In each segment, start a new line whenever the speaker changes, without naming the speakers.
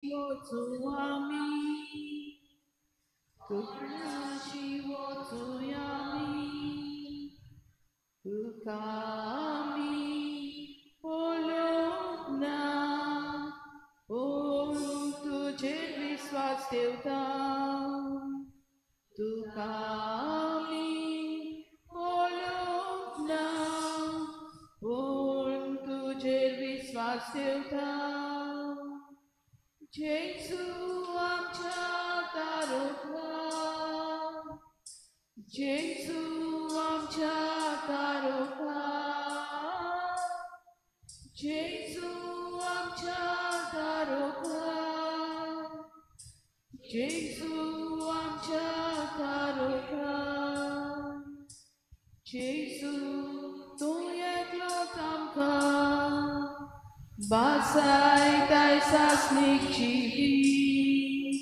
वचूं आमी, तुकाशी वचूं आमी, तुका आमी पळोवंक ना, पूण तुजेर विस्वास ठेवता. तुका आमी पळोवंक ना, पूण तुजेर विस्वास ठेवता. जेजू आमच्या तारुका, जेजू आमच्या तारुका, जेजू आमच्या तारुका, जेजू आमच्या तारुका. जेजू तूं एकलोच आमकां बासायताय सासणीक जिवीत,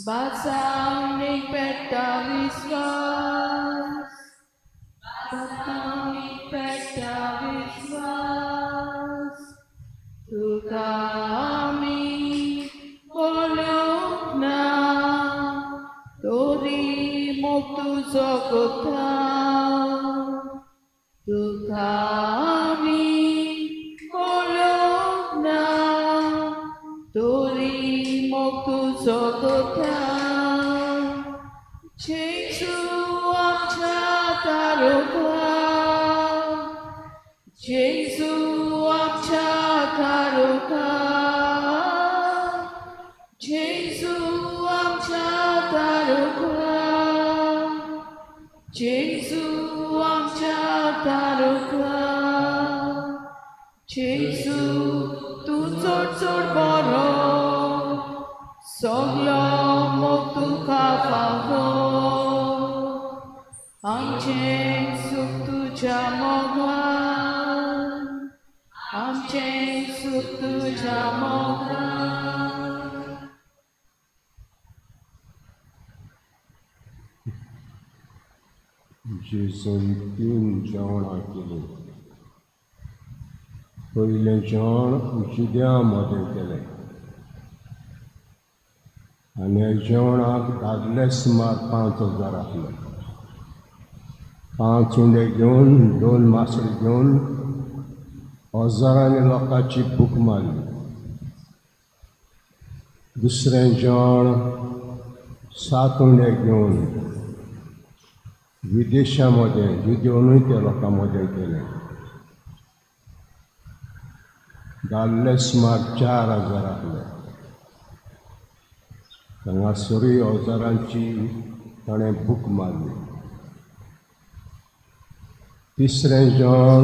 बासावणीक पेट्टा विस्वास, बासावणीक पेट्टा विस्वास. तुका आमी पळोवंक ना, तरी मोग तुजो कोता. तुका आमी पळोवंक ना, तरी मोग तुजो कोता. जेजू आमच्या तारुका, जेजू आमच्या तारुका, जेजू आमच्या तारुका, जेजू आमच्या तारुका. जेजू तूं चड चड बरो, सगलो मोग तुका फावो. आमचें सूख तुज्या मोगान, आमचें सूख तुज्या मोगान.
जेजून 3 जेवणां केलीं. पयलें जेवण जुद्या मदें केलें आनी ह्या जेवणाक दादले सुमार 5000 आसले. 5 उंडे घेवन 2 मासळी घेवन हजारांनी लोकांची भूक मारली. दुसरें जेवण 7 उंडे घेवन विदेशा मदें, जुदेवनूय त्या लोकां मदें केलें. दादले सुमार 4000 आसले. हांगासरूय हजारांची ताणें भूक मारली. तिसरें जेवण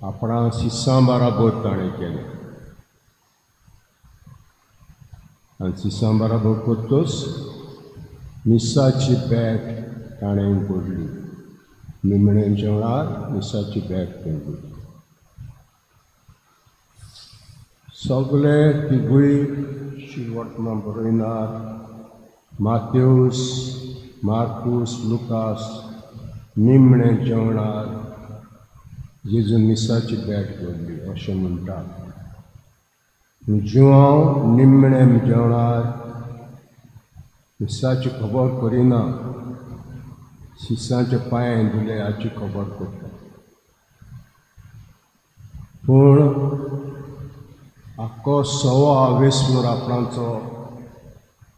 आपणा शिसां बाराबर ताणें केलें आनी शिसां बाराबर करतच मिसाची बॅग ताणें उगडली. निमणें जेवणार मिसाची बॅग पडली. सगळे तिगूय वर्तमान बरयनात, मातेवस, मार्कूस, लुकास निमणें जेवणार जेजून मिसाची बॅग दवरली अशें म्हणटात. जुआंव निमणें जेवणार मिसाची खबर करिना, शिसांचे पांय धुले हाची खबर करता. पूण आख्खो सवो आवेसमूर आपणाचो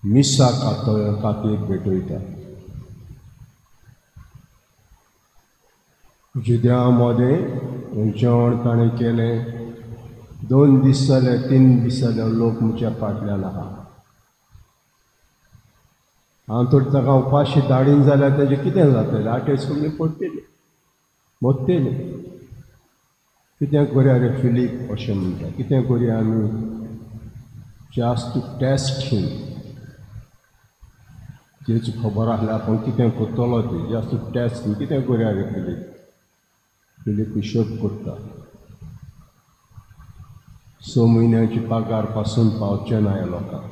मिसा खातीर भेटयता. जुद्या मदें जेवण ताणें केलें. 2 दीस जाले, 3 दीस जाले लोक म्हज्या फाटल्यान आहा. हांव तर ताका उपाशी धाडीन जाल्यार तेजें कितें जातलें? आटे सगळीं पडटलीं, मरतलीं. कितें करुया रे फिलीप अशें म्हणटा. कितें करुया आमी? जस्ट टू टेस्ट हिम. जेजू खबर आसल्यार आपूण कितें करतलो ती. जस्ट टू टेस्ट हिम. कितें करुया रे फिलीप? फिलीप हिशोब करता. 6 म्हयन्याची पगार पासून पावचें ना ह्या लोकांक.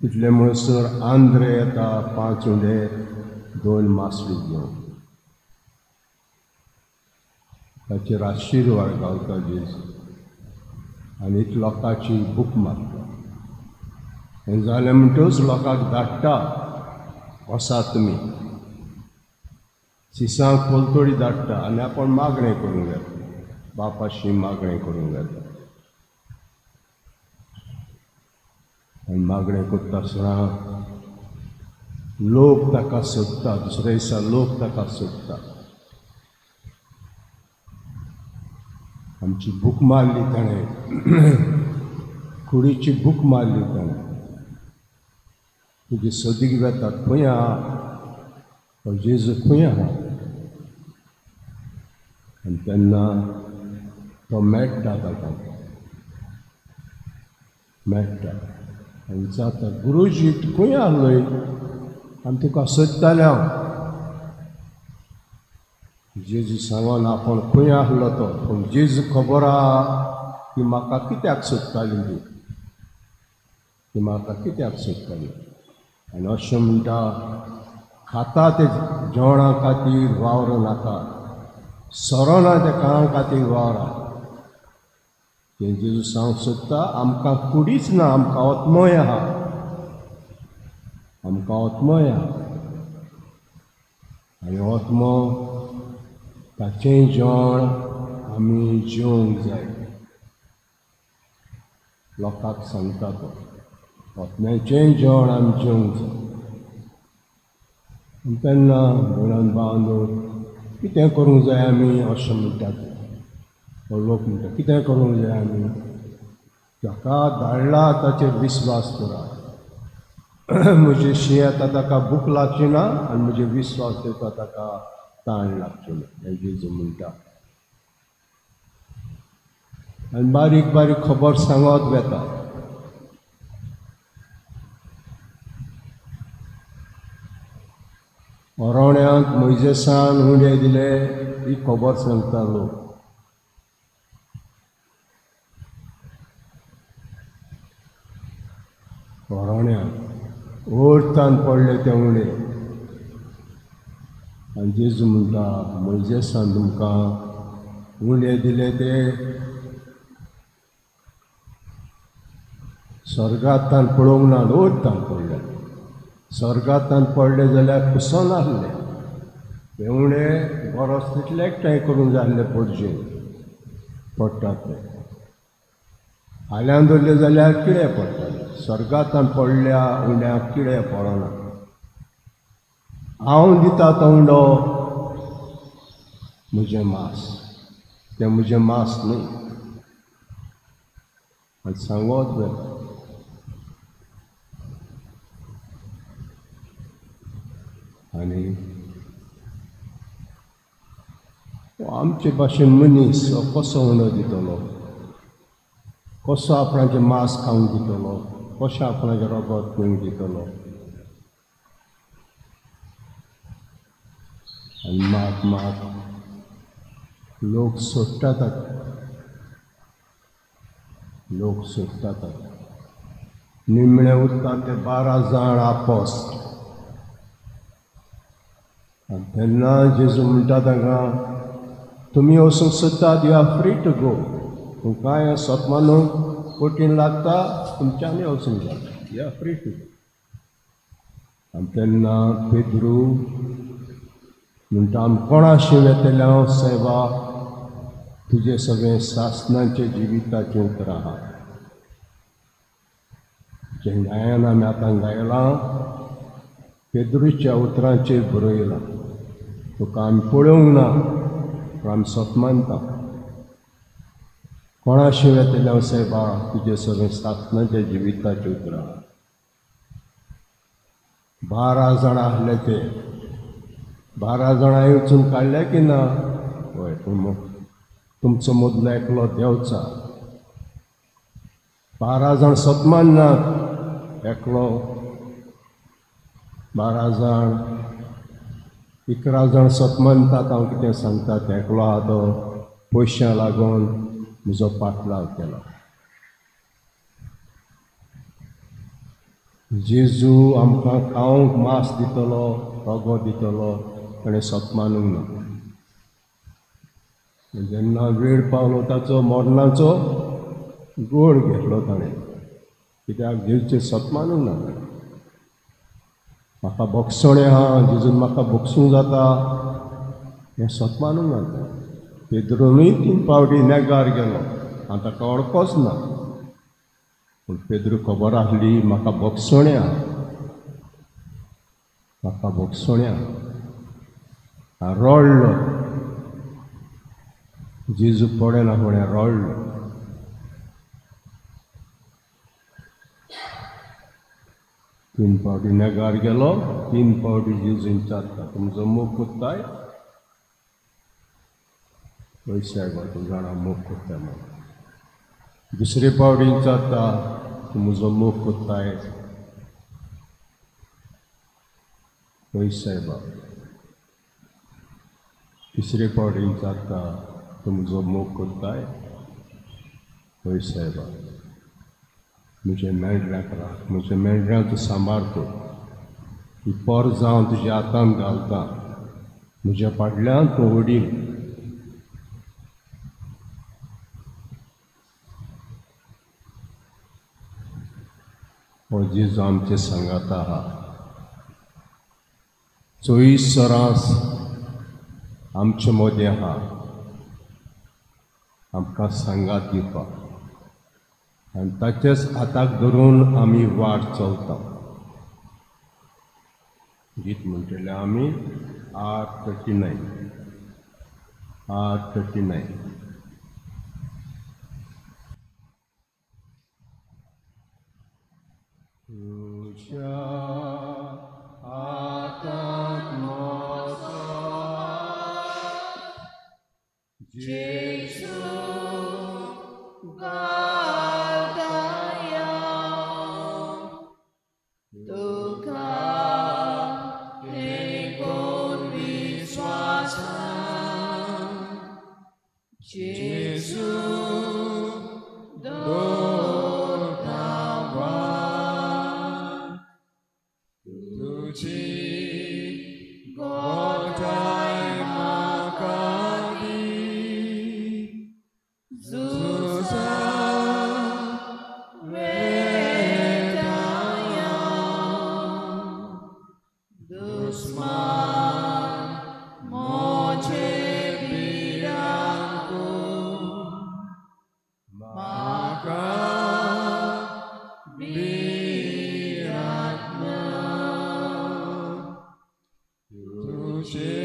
तितले म्हणसर आंद्रे येता 5 उंडे 2 मासळी घेवन. ताचेर आशिर्वाद गावता जेजू. आनी लोकांची बूक मारता. हें जालें म्हणटच लोकांक धाडटा, वसात तुमी सिसांक पलतोडी धाडटा आनी आपण मागणें करूंक येता, बापाशी मागणें करूंक येता. आनी मागणें करता आसतना लोक ताका सोदता, दुसऱ्या दिसा लोक ताका सोदता. आमची भूक मारली ताणें, कुडीची भूक मारली ताणें. तुजी सोदीक वेता खंय आहा, जेजू खंय आहा. आनी तेन्ना तो मेळटा ताका, मेळटा आनी जाता, गुरुजी तूं खंय आहलोय, आनी तुका सोदतालें हांव. जेजू सांगोन आपूण खंय आहलो तो, पूण जेजू खबर आहा की म्हाका कित्याक सोदताली ती, ती म्हाका कित्याक सोदताली. आनी अशें म्हणटा, खाता ते जेवणा खातीर वावर नाका, सोरो ना ते काणा खातीर वावरा. तें जेजू सांगूंक सोदता, आमकां कुडीच ना, आमकां आत्मय आहा, आमकां आत्मय आहा. आनी आत्मो ताचें जेवण आमी जेवंक जाय. लोकांक सांगता तो, आत्म्याचें जेवण आमी जेवंक जाय. तेन्ना भयणान भावांनो कितें करूंक जाय आमी अशें म्हणटात. लोक म्हणटा कितें करूंक जाय आमी, ताका धाडला ताचेर विस्वास करा. म्हजे शी येता ताका भूक लागची ना आनी म्हजे विस्वास येता ताका ताण लागचो ना, हें जेजू म्हणटा. आनी बारीक बारीक खबर सांगत वेता. अरण्यांत मोयजेसान उंडे दिले ही खबर सांगता लोक. अरण्यांत ओर्तान पडले ते उंडे. आनी जेजू म्हणटा, मोयजेसान तुमकां उंडे दिले ते स्वर्गांतल्यान पळोवंक ना, ओर्तान पडले. स्वर्गांतल्यान पडले जाल्यार कुसोन आहले ते उणे, गरज तितले एकठांय करूंक जाय आहले पडजे पडटात ते. हाल्यान दवरले जाल्यार किडे पडटाले. स्वर्गांतल्यान पडल्या उण्याक किडे पडना. हांव दिता तो उंडो म्हजें मांस, तें म्हजें मांस न्हय. आनी सांगत वेता. आनी आमचे भाशेन मनीस कसो उंडो दितलो, कसो आपणाचें मांस खावंक दितलो, कशें आपणाचें रगत पिवंक दितलो. आनी मात मात लोक सोडटा ताका, लोक सोडटा ताका. निमणे उरता ते 12 जाण आपोस्त. आनी तेन्ना जेजू म्हणटा तांकां, तुमी वचूंक सोदतात, you are free to go. तुमकां हें सत मानूंक कठीण लागता, तुमच्यांनी वचूंक जाता, you are free to go. आनी तेन्ना पेद्रू म्हणटा, आमी कोणाशी वेतले हांव सायबा, तुजें सगळें सासणाचें जिविताचें उतरां आहा. जें गायन आमी आतां गायलां पेद्रूच्या उतरांचेर बरयलां. तुका आमी पळोवंक ना, पूण आमी सत मानता. कोणाशी वेतले हांव सायबा, तुजें सगळें सासणाचें जिविताचें उतरां. 12 जाणां आहले ते, 12 जाणां वचून काडले की ना? हय, पूण तुमचो मदलो एकलो देंवचा. 12 जाण सत माननात, एकलो. 12 जाण, 11 जाण सत मानतात. हांव कितें सांगता, तें एकलो आहा तो पयशां लागून म्हजो पाटलाव केलो. जेजू आमकां खावंक मांस दितलो, रगत दितलो, ताणें सत मानूंक ना. जेन्ना वेळ पावलो ताचो मरणाचो, गोड घेतलो ताणें, कित्याक जेजूचें सत मानूंक ना ताणें. म्हाका भोगसणें आहा, जेजून म्हाका भोगसूंक जाता हें सत मानूंक ना ताणें. पेद्रोनूय 3 फावटी नेगार गेलो आनी ताका वळखोच ना. पूण पेद्रू खबर आसली म्हाका भोगसणें आहा, म्हाका भोगसणें आहा. रडलो, जेजू पळयना फुडें रडलो. 3 फावटी नेगार गेलो, 3 फावटी जेजू विचारता तुमचो मोग कोत्ताय? पयशे गो तूं जाणा मोग कोत्ताय म्हणून. दुसरे फावटी विचारता तूं म्हजो मोग कोत्ताय? पयशे बा. तिसरे फावटी विचारता तूं म्हजो मोग कोत्ताय? पयशे बा. म्हज्या मेंढऱ्यांक राख, म्हज्या मेंढऱ्यांक तूं सांबाळ कर, ही पोर जावन तुज्या हातान घालता, म्हज्या फाटल्यान तूं वडील. हो जेजू आमचे सांगाता आहा, 24 वरां आमचे मदें आहा, आमकां सांगात दिवपाक. आनी ताचेच हाताक धरून आमी वाट चलता. गीत म्हणटले आमी 839, 839. तुज्या हातांत म्हजो
जेजू घालताया, तुका तेंकून विस्वासान जेजू दवरता वाट.
तुजी गोठाय म्हाका दी,
झुजा वेताया, दुस्मान म्हजे भिरांकूळ,
म्हाका भिरांत ना. तुजे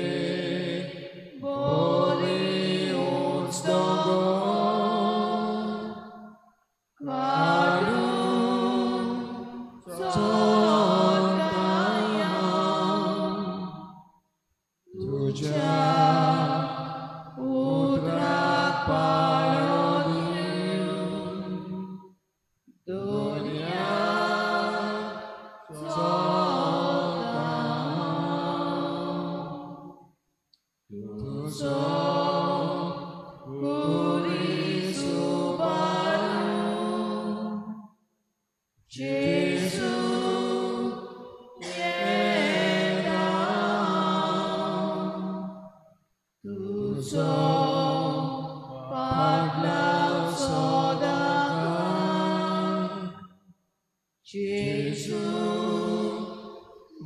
बोली उंच दोंगर काडून चलताया,
तुज्या
उतराक पाळो दिवन दुनिया चलता.
तुजो
कुरीस उबारून जेजू येता, तुजो फाटलाव सदांकाळ जेजू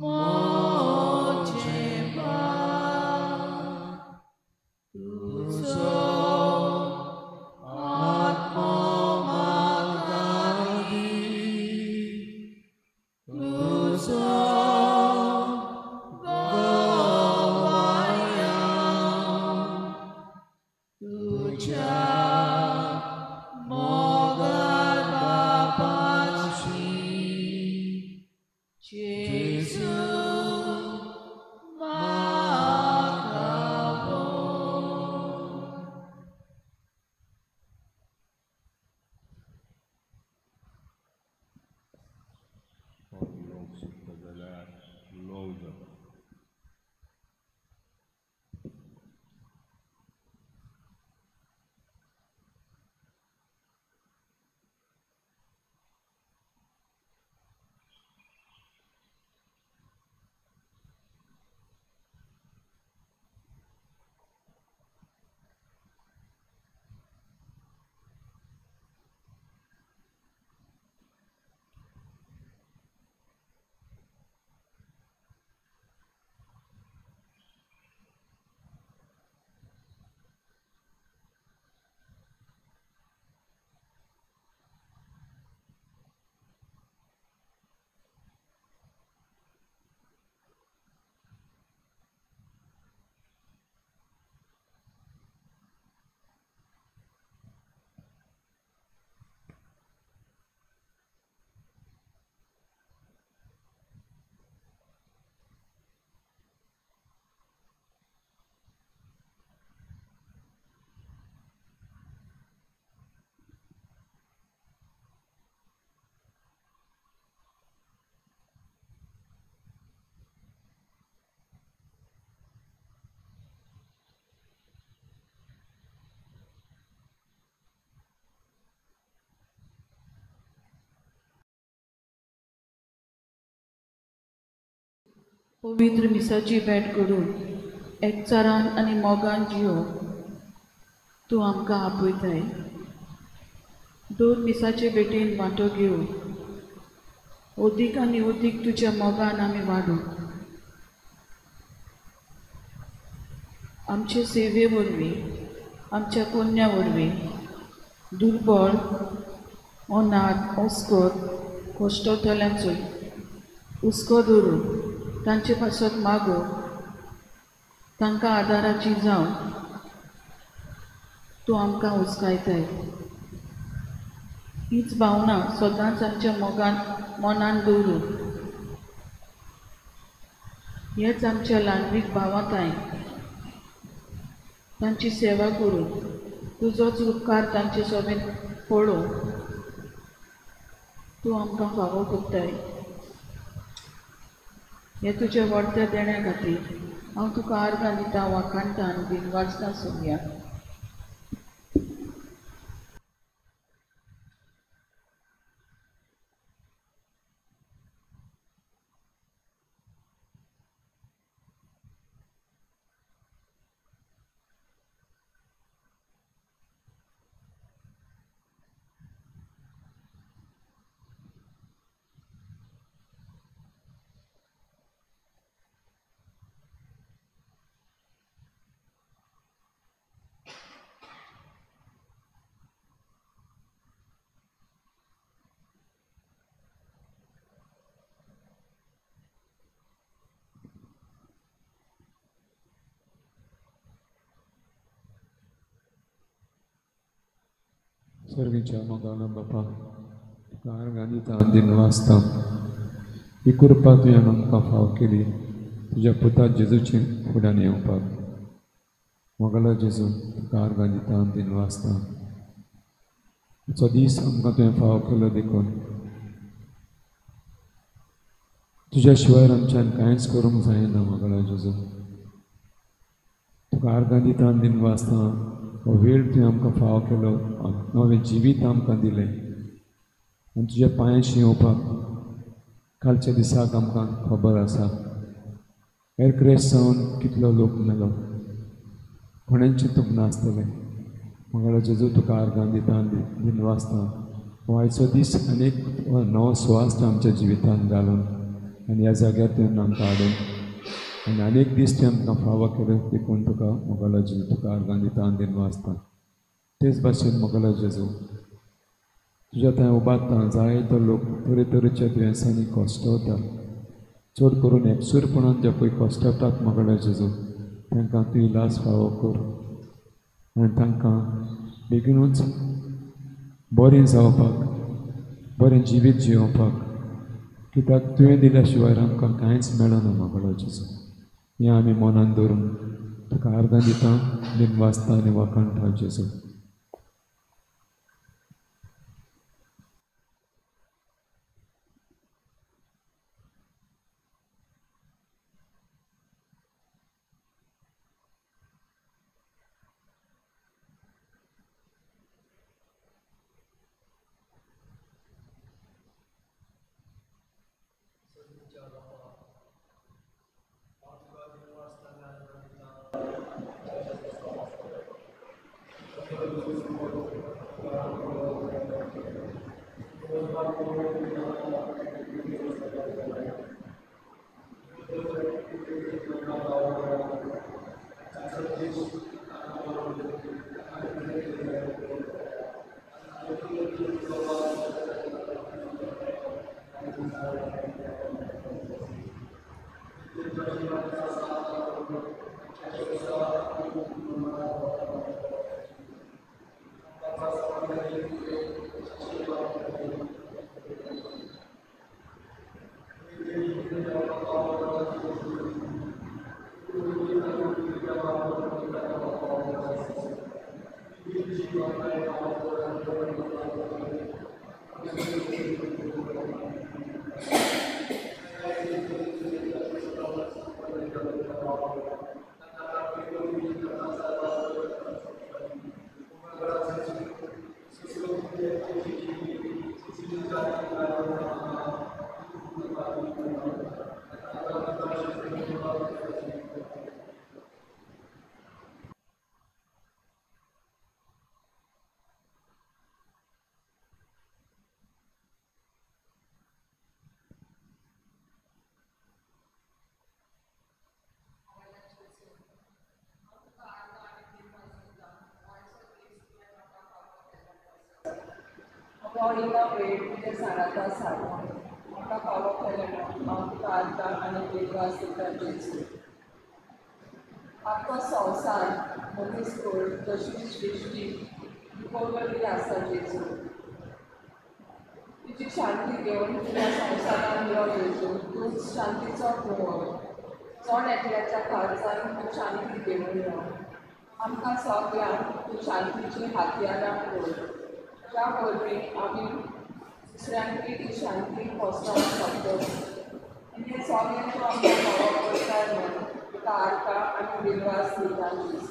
म्हजें पाड. तुजो आत्मो म्हाका दी, तुजो गवाया, तुज्या मोगार बापाची जेजू. पवित्र मिसाची भेट करून एकचारान आनी मोगान जियो तूं आमकां आपयताय. दोन मिसाचे भेटेन वांटो घेवन अदीक आनी अदीक तुज्या मोगान आमी वाडूं. आमचे सेवे वरवीं, आमच्या कोन्या वरवीं दुर्बळ, अनाथ, अस्कर, कश्टतल्यांचो हुस्को धरून तांचे पासत मागो, तांकां आदाराची जावन तूं आमकां हुस्कायताय. हीच भावना सदांच आमच्या मोगान मनान दवरून हेच आमच्या ल्हानवीक भावांताय तांची सेवा करून तुजोच उपकार तांचे सोबेन पळोवंक तूं आमकां फावो करताय. हे तुज्या व्हडत्या देण्या खातीर हांव तुका आर्गां दिता, वाखाणटा आनी दिनवासता सोमया.
सर्गीच्या मोगान बापा, तुका आर्गां दिता दिनवासता. ही कृपा तुवें आमकां फाव केली तुज्या पुता जेजूचे फुड्यान येवपाक. मोगालो जेजू, तुका आर्गां दिता दिनवासता. तुजो दीस आमकां तुवें फाव केलो देखून तुज्या शिवाय आमच्यान कांयच करूंक जायना. मोगालो जेजू, तुका आर्गां दिता दिनवासता. हो वेळ तुवें आमकां फाव केलो, नवें जिवीत आमकां दिलें आनी तुज्या पांयाशी येवपाक कालच्या दिसाक आमकां खबर आसा. एअरक्रॅश जावन कितलो लोक मेलो, कोणेंच चिंतूंक नासतलें. मोगालो जेजू, तुका आर्गां दिता दिनवासता. हो आयचो दीस आनी एक नवो सुवास आमच्या जिवितांत घालून आनी ह्या जाग्यार तुवें आमकां हाडून आनी अनेक दीस तुवें आमकां फावो केले देखून तुका मोगालो जेजू, तुका आर्गां दिता दिनवासता. तेच भाशेन मोगालो जेजू, तुज्या थंय उबारता जायतो लोक तरेतरेच्या दुयेंसांनी कश्टवता, चड करून एकसूरपणान जे पळय कश्टवतात. मोगालो जेजू, तांकां तूं इलाज फावो कर आनी तांकां बेगीनूच बरें जावपाक, बरें जिवीत जियोवपाक, कित्याक तुवें दिल्या शिवाय आमकां कांयच मेळना. मोगालो जेजू, हें आमी मनान धरून तुका आर्गां दिता दिनवासता आनी वाखाणटा जेजू.
हो इल्लो वेळ तुज्या सांगाता सादोवन म्हाका फावो केलें म्हूण हांव तुका आर्गां आनी दिनवास दिता जेजू. आख्खो संवसार मनीस कूळ तशी सृश्टी दुखवलेली आसा जेजू. तुजी शांती घेवन तुज्या संवसारान यो जेजू. तूं शांतीचो कुंवर. जण एकल्याच्या काळजान तूं शांती घेवन यो. आमकां सगळ्यांक तूं शांतीची हातयारां कर, ज्या वरवीं आमी दुसऱ्यांकूय ती शांती पोसोवंक शकतले. आनी हें सगळें तूं आमकां फावो करताय म्हूण तुका आर्गां आनी दिनवास दिता जेजू.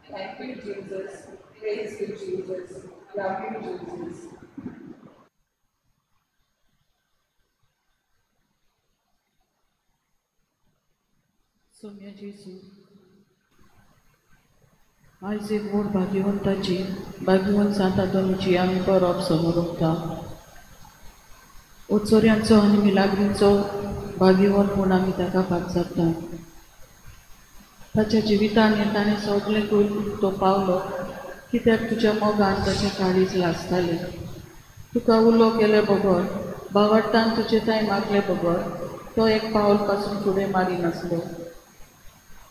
Thank you Jesus. Praise you Jesus. Love you Jesus.
Soumya जेजू, आयज एक व्हड भाग्यवंताची भाग्यवंत सांत आंतोनीची आमी परब समोर उरता. ओचोऱ्यांचो आनी मिलाग्रींचो भाग्यवंत म्हूण आमी ताका पाचारता. ताच्या जिवितान हें ताणें सगळें करून तो पावलो कित्याक तुज्या मोगान ताचें काळीज लासतालें. तुका उलो केले बगर, भावार्थान तुजे थंय मागले बगर तो एक पावल पासून फुडें मारिनासलो.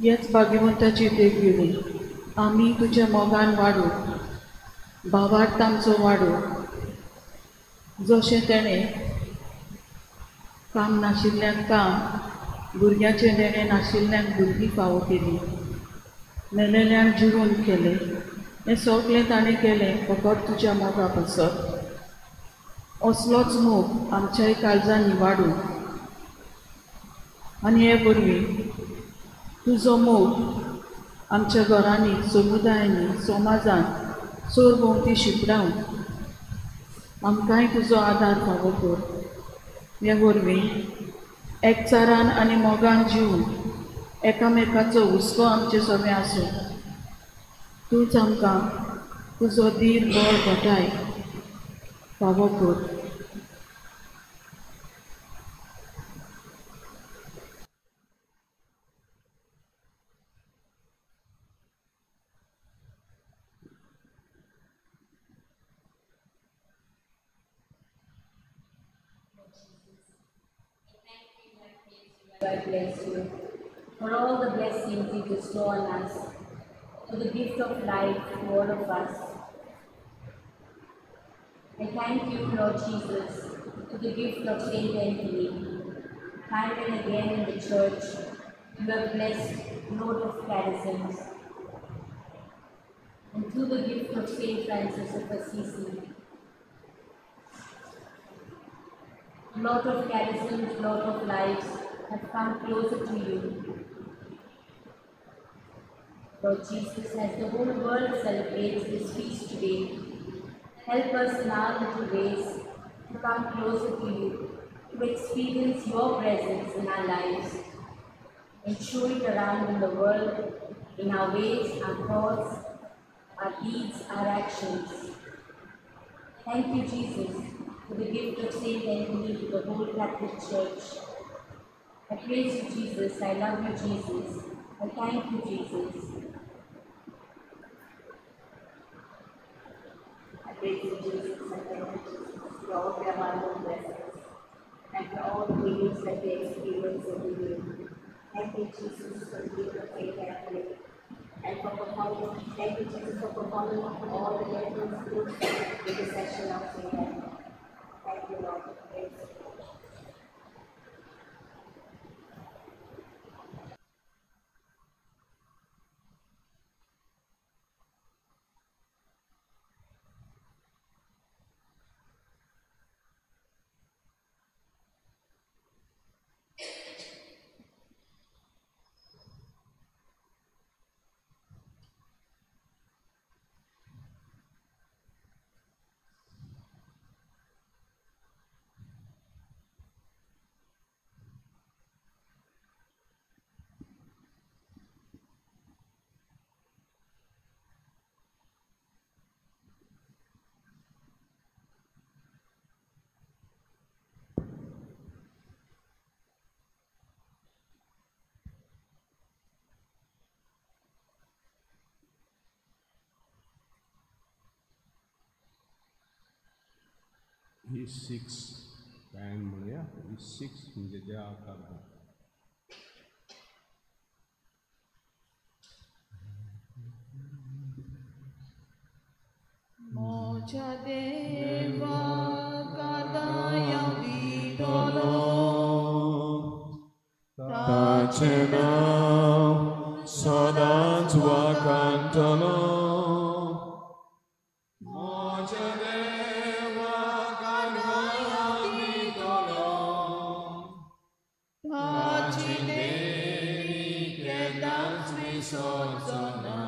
ह्याच भाग्यवंताची देख घेवन आमी तुज्या मोगान वाडू, भावार्थ आमचो वाडू. जशें तेणें काम नाशिल्ल्यांक काम, भुरग्यांचें देणें नाशिल्ल्यांक भुरगीं फावो केली, मेलेल्यांक जिवंत केलें. हें सगळें ताणें केलें फकत तुज्या मोगा पासत. असलोच मोग आमच्याय काळजांनी वाडू आनी हे वरवीं तुजो मोग आमच्या घरांनी, समुदायांनी, समाजांत सरभोंवती शिंपडावन आमकांय तुजो आदार फावो कर. हे वरवीं एकचारान आनी मोगान जिवन एकामेकाचो हुस्को आमचे सगळें आसूं. तूंच आमकां तुजो धीर, बळ, घटाय फावो कर.
I bless you for all the blessings you bestow on us, for the gift of life to all of us. I thank you, Lord Jesus, for the gift of Saint Anthony. Time and again in the church, you have blessed Lord of charisms. And through the gift of Saint Francis of Assisi, lot of charisms, lot of lives have come closer to you. Lord Jesus, as the whole world celebrates this feast today, help us in our little ways to come closer to you, to experience your presence in our lives and show it around in the world, in our ways, our thoughts, our deeds, our actions. Thank you, Jesus, for the gift of Saint Anthony to the whole Catholic Church. I praise you, Jesus. I love you, Jesus. I thank you, Jesus.
I praise you, Jesus. I thank you, Jesus, for all the abundant blessings and for all the healings that we experience every day. Thank you, Jesus, for the gift of Saint Anthony and for performing. Thank you, Jesus, for performing all the miracles through the intercession of Saint Anthony. Thank you, Lord. Praise you.
He six काय म्हणूया, ही six म्हणजे देवा कारभार.
मोजा देवा कादाया दितलो
ताचें नांव सदांच वाखाणटलो. म्हज्या देवा कागाया दितलो
ताची देणी केन्नाच विसरचो ना.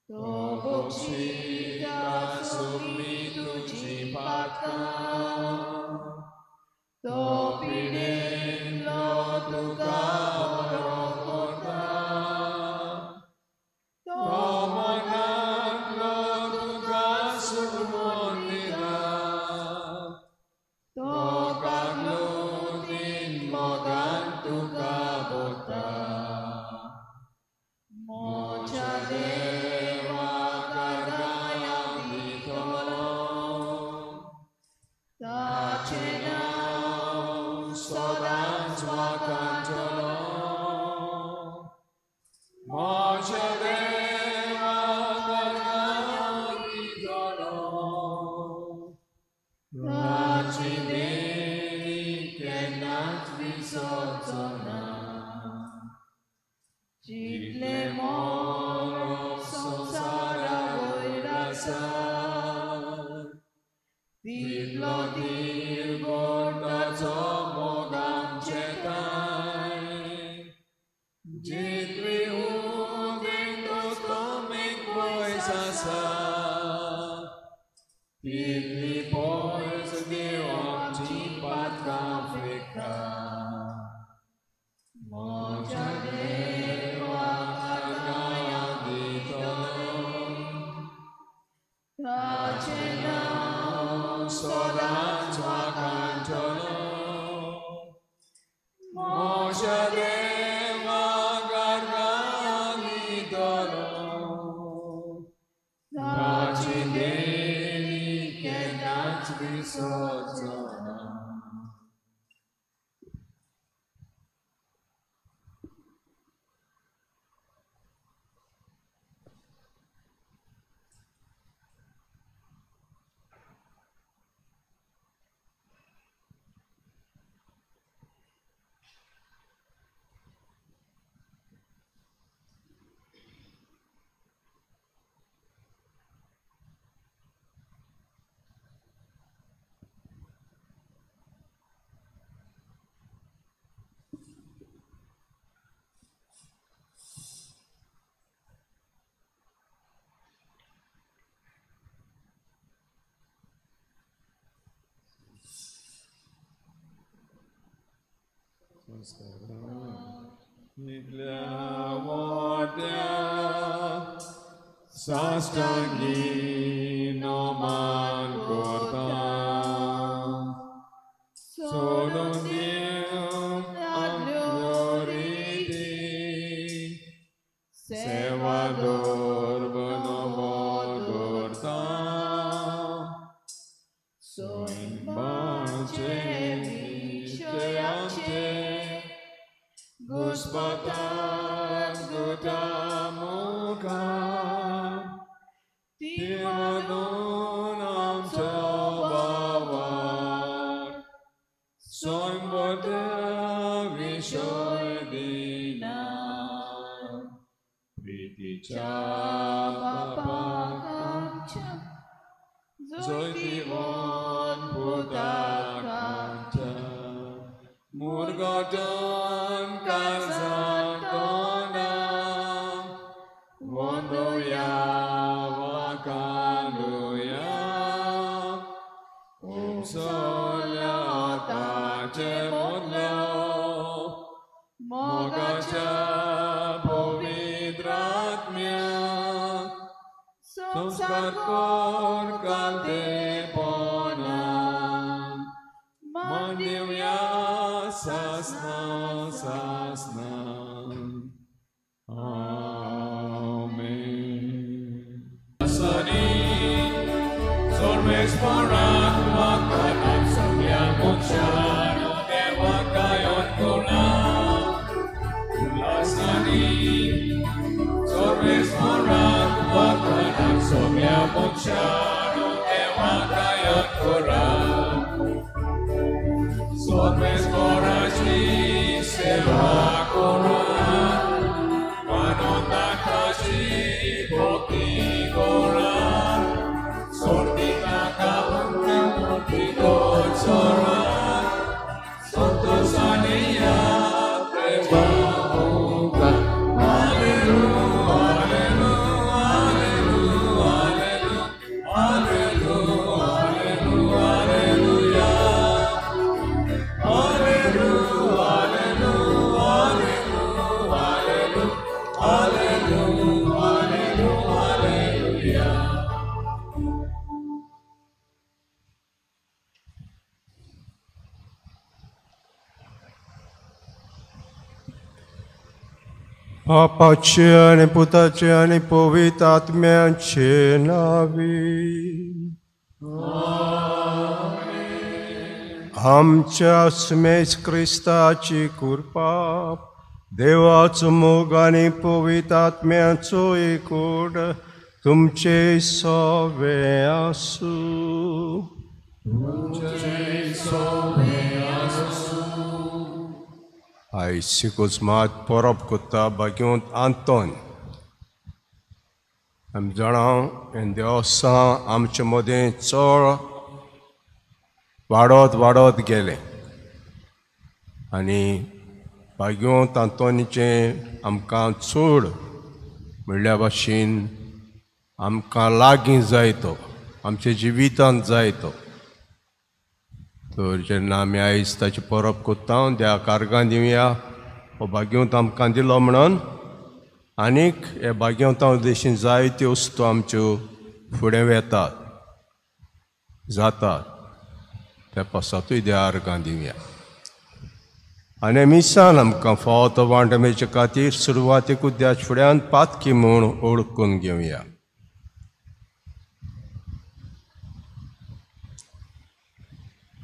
तो बक्षिता सगळीं तुजी पातकां, तो पिडेंतलो तुका बरो करता,
तो मनांतलो तुका सुरमण दिता,
तो
काकलुतीन मोगान तुका भरता.
मोजा देवा कागाया दितलो ताचें नांव
सदांच वाखाणटलो. म्हज्या देवा कागाया दितलो ताची देणी केन्नाच विसरचो ना.
जितलें मोग संवसारा वयर आसा
तितलो दीर्घ ताचो मोग आमचे ठांय. जितली उदेंत अस्तमेक पयस आसा तितली पयस देव आमची पातकां फेकता.
मोजा देवा कागाया
दितलो
ताचें नांव
सदांच वाखाणटलो. म्हज्या देवा कागाया दितलो ताची देणी केन्नाच विसरचो ना. इतल्या वाट्या साष्टांगी नमन करता. सोडून दिव आदल्यो रिती सेवा दवर नवो दवरता. सैमाचे विशयाचे घुस्पतात गुटा मुखार ती म्हणून आमचो बाबार सैमबद्द विशय दिना. प्रितीच्या बापाक
आमच्या
जैतिवंत पुताक आमच्या मुर्गटन काळजांत वंदोया वाखाणुया. उमसल्या ताचे मदलो मोगाच्या पवित्र आत्म्या संस्कार कर कालतेपणान मान दिवया सासना सासना. आमेन. Sormes
बापाचे आनी पुताचे आनी पवित्र आत्म्याचे नांवी आमच्या स्मेस क्रिस्ताची कृपा, देवाचो मोग आनी पवित्र आत्म्याचो एकवट तुमचे सवे आसूं. आयज सिकोजमात परब कोत्ता भाग्योंत आंतोन. आमी जाणा हें देवसां आमचे मदें चड वाडत वाडत गेलें आनी भाग्योंत आंतोनीचें आमकां चड म्हणल्या भाशेन आमकां लागीं जाय तो, आमच्या जिवितांत जाय तो. तर जेन्ना आमी आयज ताची परब कोत्ता त्या कार्गां दिवया हो भाग्योंत आमकां दिलो म्हणून आनीक हे भाग्योंता उद्देशीन जायत्यो वस्तू आमच्यो फुडें वेतात जातात त्या पासातूय देवा अर्गां दिवया. आनी मिसान आमकां फावो तो वांटो मेळचे खातीर सुरवातेकूच देवाच्या फुड्यान पातकी म्हूण ओळखून घेवया.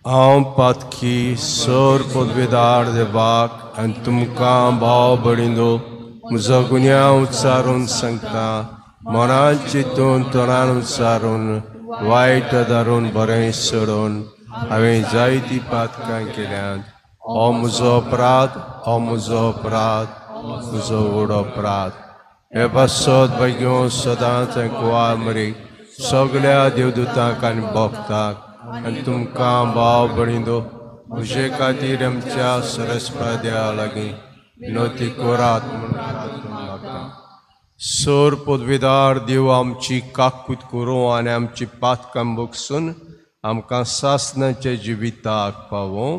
हांव पातकी सर पदवेदार देवाक आनी तुमकां भाव भयणींनो म्हजो गुन्यांव उच्चारून सांगता, मनान चिंतून तोंडान उच्चारून वायट धरून बरें सोडून हांवें जायतीं पातकां केल्यांत. हो म्हजो अपराध, हो म्हजो अपराध, म्हजो व्हड अपराध. हे पासत भाग्यो सदांच कुवार मरीक सगळ्या देवदूतांक आनी भक्तांक आनी तुमकां भाव भयणींनो म्हजे खातीर आमच्या सरस्पा देवा लागीं विनवती करात म्हूण मागता. सर पदवेदार देव आमची काकूत करूं आनी आमची पातकां बगसून आमकां सासणाच्या जिविताक पावों.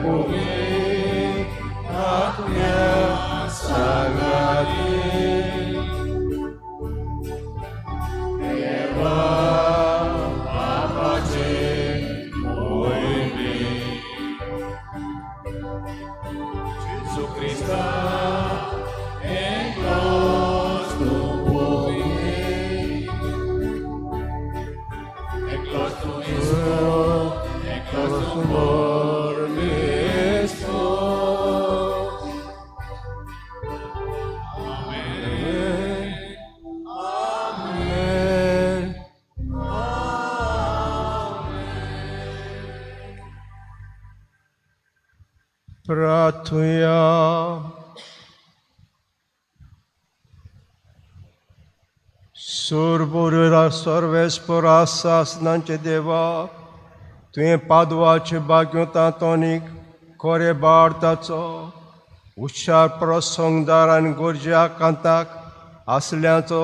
Amen.
प्रार्थुया. सुरबुरा सर्वेस्परा सासनांचे देवा, तुवें पादवाचे भाग्योता तोनीक कोरे बाळताचो हुशार प्रसंगदार आनी गरज्या कांताक आसल्याचो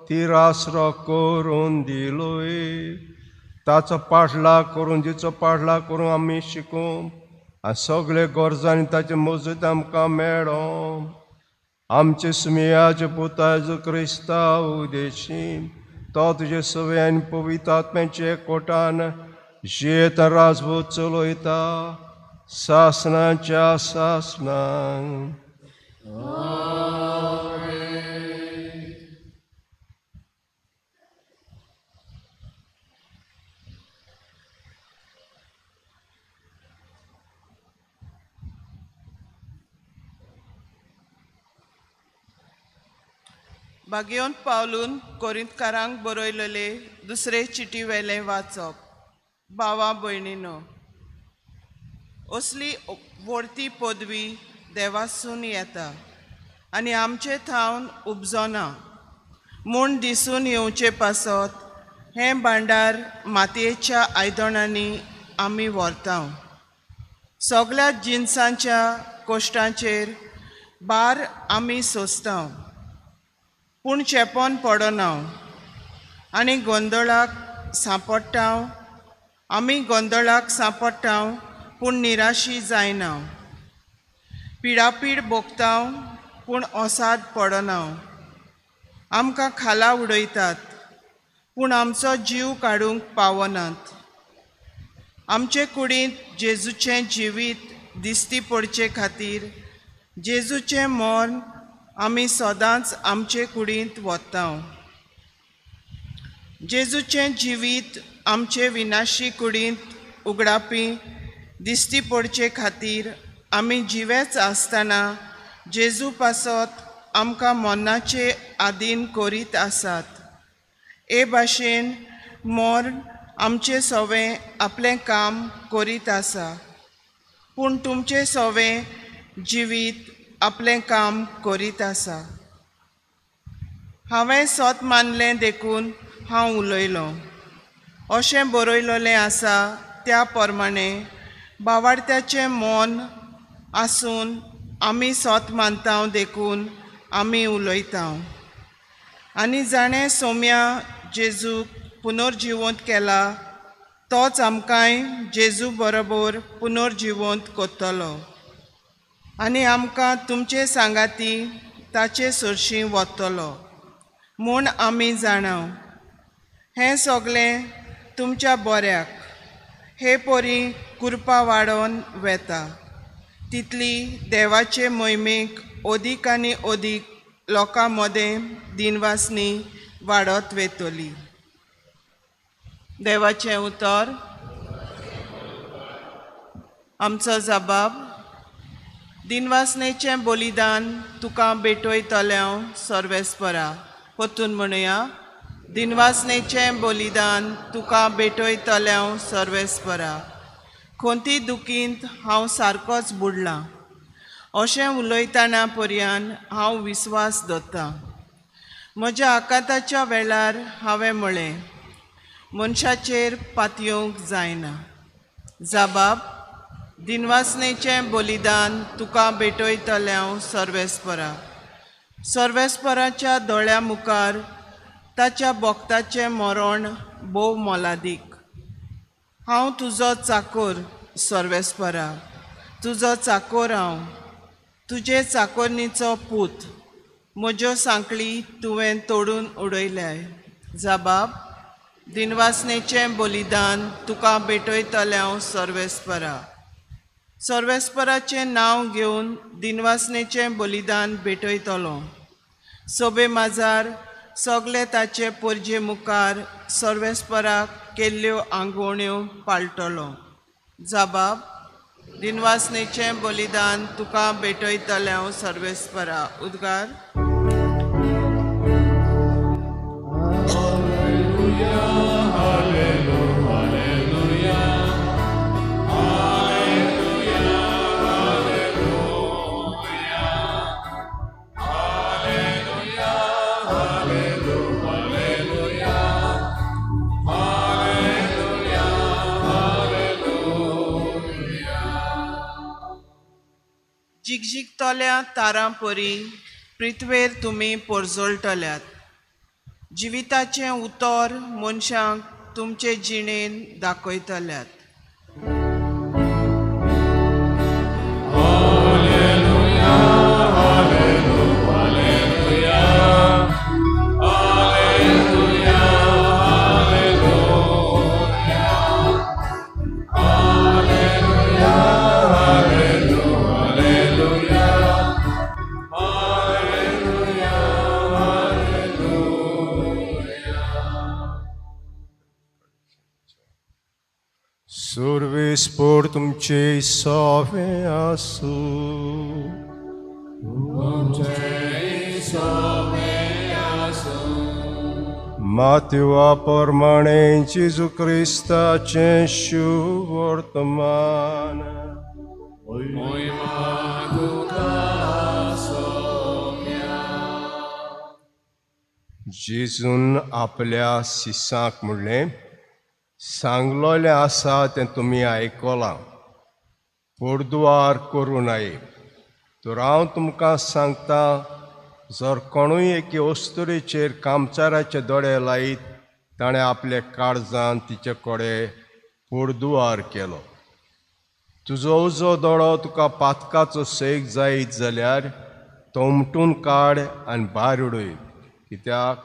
तिरासरो करून दिलोय. ताचो पाटला करून जिचो पाटला करून आमी शिकूं आनी सगळे गरजांनी ताचे मजत आमकां मेळो. आमचे सुमयाचे पुता जेजू क्रिस्ता उदेशी तो तुजे सवे आनी पवित्र आत्म्याचे कोटान जियेत राजभूत चलयता सासनाच्या सासनां.
बागेवन पावलून कोरिंतकारांक बरयलेले दुसरे चिटी वेलें वाचप. भावा भयणीनो, असली व्हडती पदवी देवासून येता आनी आमचे थावन उपजना म्हूण दिसून येवचे पासत हें भांडार मातयेच्या आयदनांनी आमी व्हरता. सगळ्या जिनसांच्या कश्टांचेर भार आमी सोंसता, पूण चेपोन पडना आनी गोंदळाक सांपडटा. आमी गोंदळाक सांपडटा पूण निराशी जायना. पिडापीड भोगता पूण ओसाद पडना. आमकां खाला उडयतात पूण आमचो जीव काडूंक पावनात. आमचे कुडींत जेजूचें जिवीत दिश्टी पडचे खातीर जेजूचें मरण आमी सदांच आमचे कुडींत वता. जेजूचें जिवीत आमचे विनाशी कुडींत उगडापी दिश्टी पडचे खातीर आमी जिवेच आसतना जेजू पासत आमकां मरणाचे आदीन करीत आसात. हे भाशेन मरण आमचें सवें आपलें काम करीत आसा, पूण तुमचें सवें जिवीत आपलें काम करीत आसा. हांवें सत मानलें देखून हांव उलयलों अशें बरयलेलें आसा. त्या प्रमाणे बावाडत्याचें मन आसून आमी सत मानता देखून आमी उलयता. आनी जाणें सोम्या जेजूक पुनर्जिवंत केला तोच आमकांय जेजू बरोबर पुनर्जिवंत करतलो आनी आमकां तुमचे सांगाती ताचे सरशीं वतलो म्हूण आमी जाणा. हें सगळें तुमच्या बऱ्याक हे परी कृपा वाडोवन वेता तितली देवाचे मोहिमेक अदीक आनी अदीक लोकां मदें दिनवासनी वाडत वेतली. देवाचें उतर. आमचो जबाब. दिनवासनेचें बलिदान तुका भेटयतलें हांव सर्वेस्परा. परतून म्हणुया, दिनवासनेचें बलिदान तुका भेटयतलें हांव सर्वेस्परा. खंती दुखींत हांव सारकोच बुडलां अशें उलयतना पर्यान हांव विस्वास दवरतां. म्हज्या आकांताच्या वेळार हांवें म्हळें, मनशाचेर पातयेवंक जायना. जबाब. दिनवासनेचें बलिदान तुका भेटयतलें हांव सर्वेस्परा. सर्वेस्पराच्या दोळ्या मुखार ताच्या भक्ताचें मरण भोव मोलादीक. हांव तुजो चाकोर सर्वेस्परा, तुजो चाकोर हांव, तुजे चाकोरणीचो पूत. म्हज्यो सांकळी तुवें तोडून उडयल्याय. जबाब. दिनवासनेचें बलिदान तुका भेटयतलें हांव सर्वेस्परा. सर्वेस्पराचें नांव घेवन दिनवासनेचें बलिदान भेटयतलो. सोबे माजार सगळे ताचे परजे मुखार सर्वेस्पराक केल्ल्यो आंगवण्यो पाळटलो. जबाब. दिनवासनेचें बलिदान तुका भेटयतलें हांव सर्वेस्परा. उद्गार.
Hallelujah, hallelujah, hallelujah.
जिगजिगतल्या तारां परी पृथ्वेर तुमी पोरजोळटल्यात. जिविताचें उतर मनशांक तुमचे जिणेन दाखयतल्यात.
सुर्वेस पोर तुमचे सोवे आसूं. मातेवा प्रमाणे जेजू क्रिस्ताचें शुभवर्तमान. जेजून आपल्या शिसांक म्हणलें, सांगलोलें आसा तें तुमी आयकलां, पोरदुवार करूं नये. तर हांव तुमकां सांगता, जर कोणूय एके अस्तुरेचेर कामचाराचे दोळे लायत ताणें आपल्या काळजान तिचे कडेन पोरदुवार केलो. तुजो उजो दोळो तुका पातकाचो सेक जायत जाल्यार तो उमटून काड आनी भायर उडय, कित्याक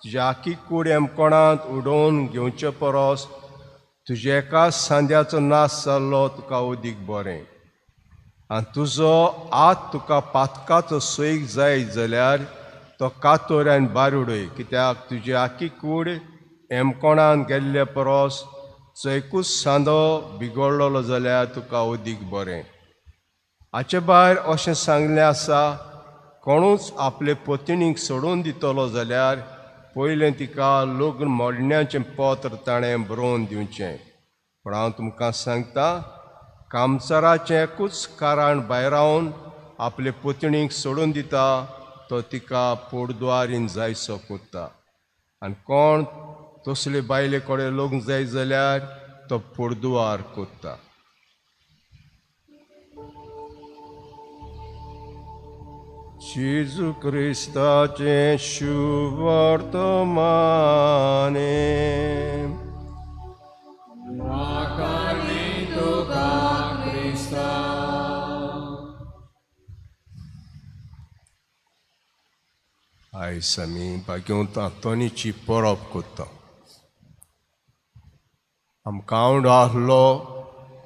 तुज्या आखी कूड एमकोणांत उडोवन घेवचे परस तुज्या एकाच सांद्याचो नाश जाल्लो तुका अदीक बरें. आनी तुजो आत तुका पातकाचो सैक जायत जाल्यार तो कातोर आनी भायर उडय, कित्याक तुजी आखी कूड एमकोणान गेल्ले परस चोयकूच सांदो बिगडलेलो जाल्यार तुका अदीक बरें. हाचे भायर अशें सांगलें आसा, कोणूच आपले पतिणीक सोडून दितलो जाल्यार पयलें तिका लग्न मोडण्याचें पत्र ताणें बरोवन दिवचें. पूण हांव तुमकां सांगता, कामचाराचें एकूच कारण भायरावन आपले पत्नीक सोडून दिता तो तिका पोरद्वारीन जायसो कोत्ता. आनी कोण तसले बायले कडेन लग्न जायत जाल्यार तो पोरदुवार कोत्ता. जेजू क्रिस्ताचें शुभवर्तमान. आयज आमी भाग्यवंत आंतोनीची परब करता. आमकां आवड आहलो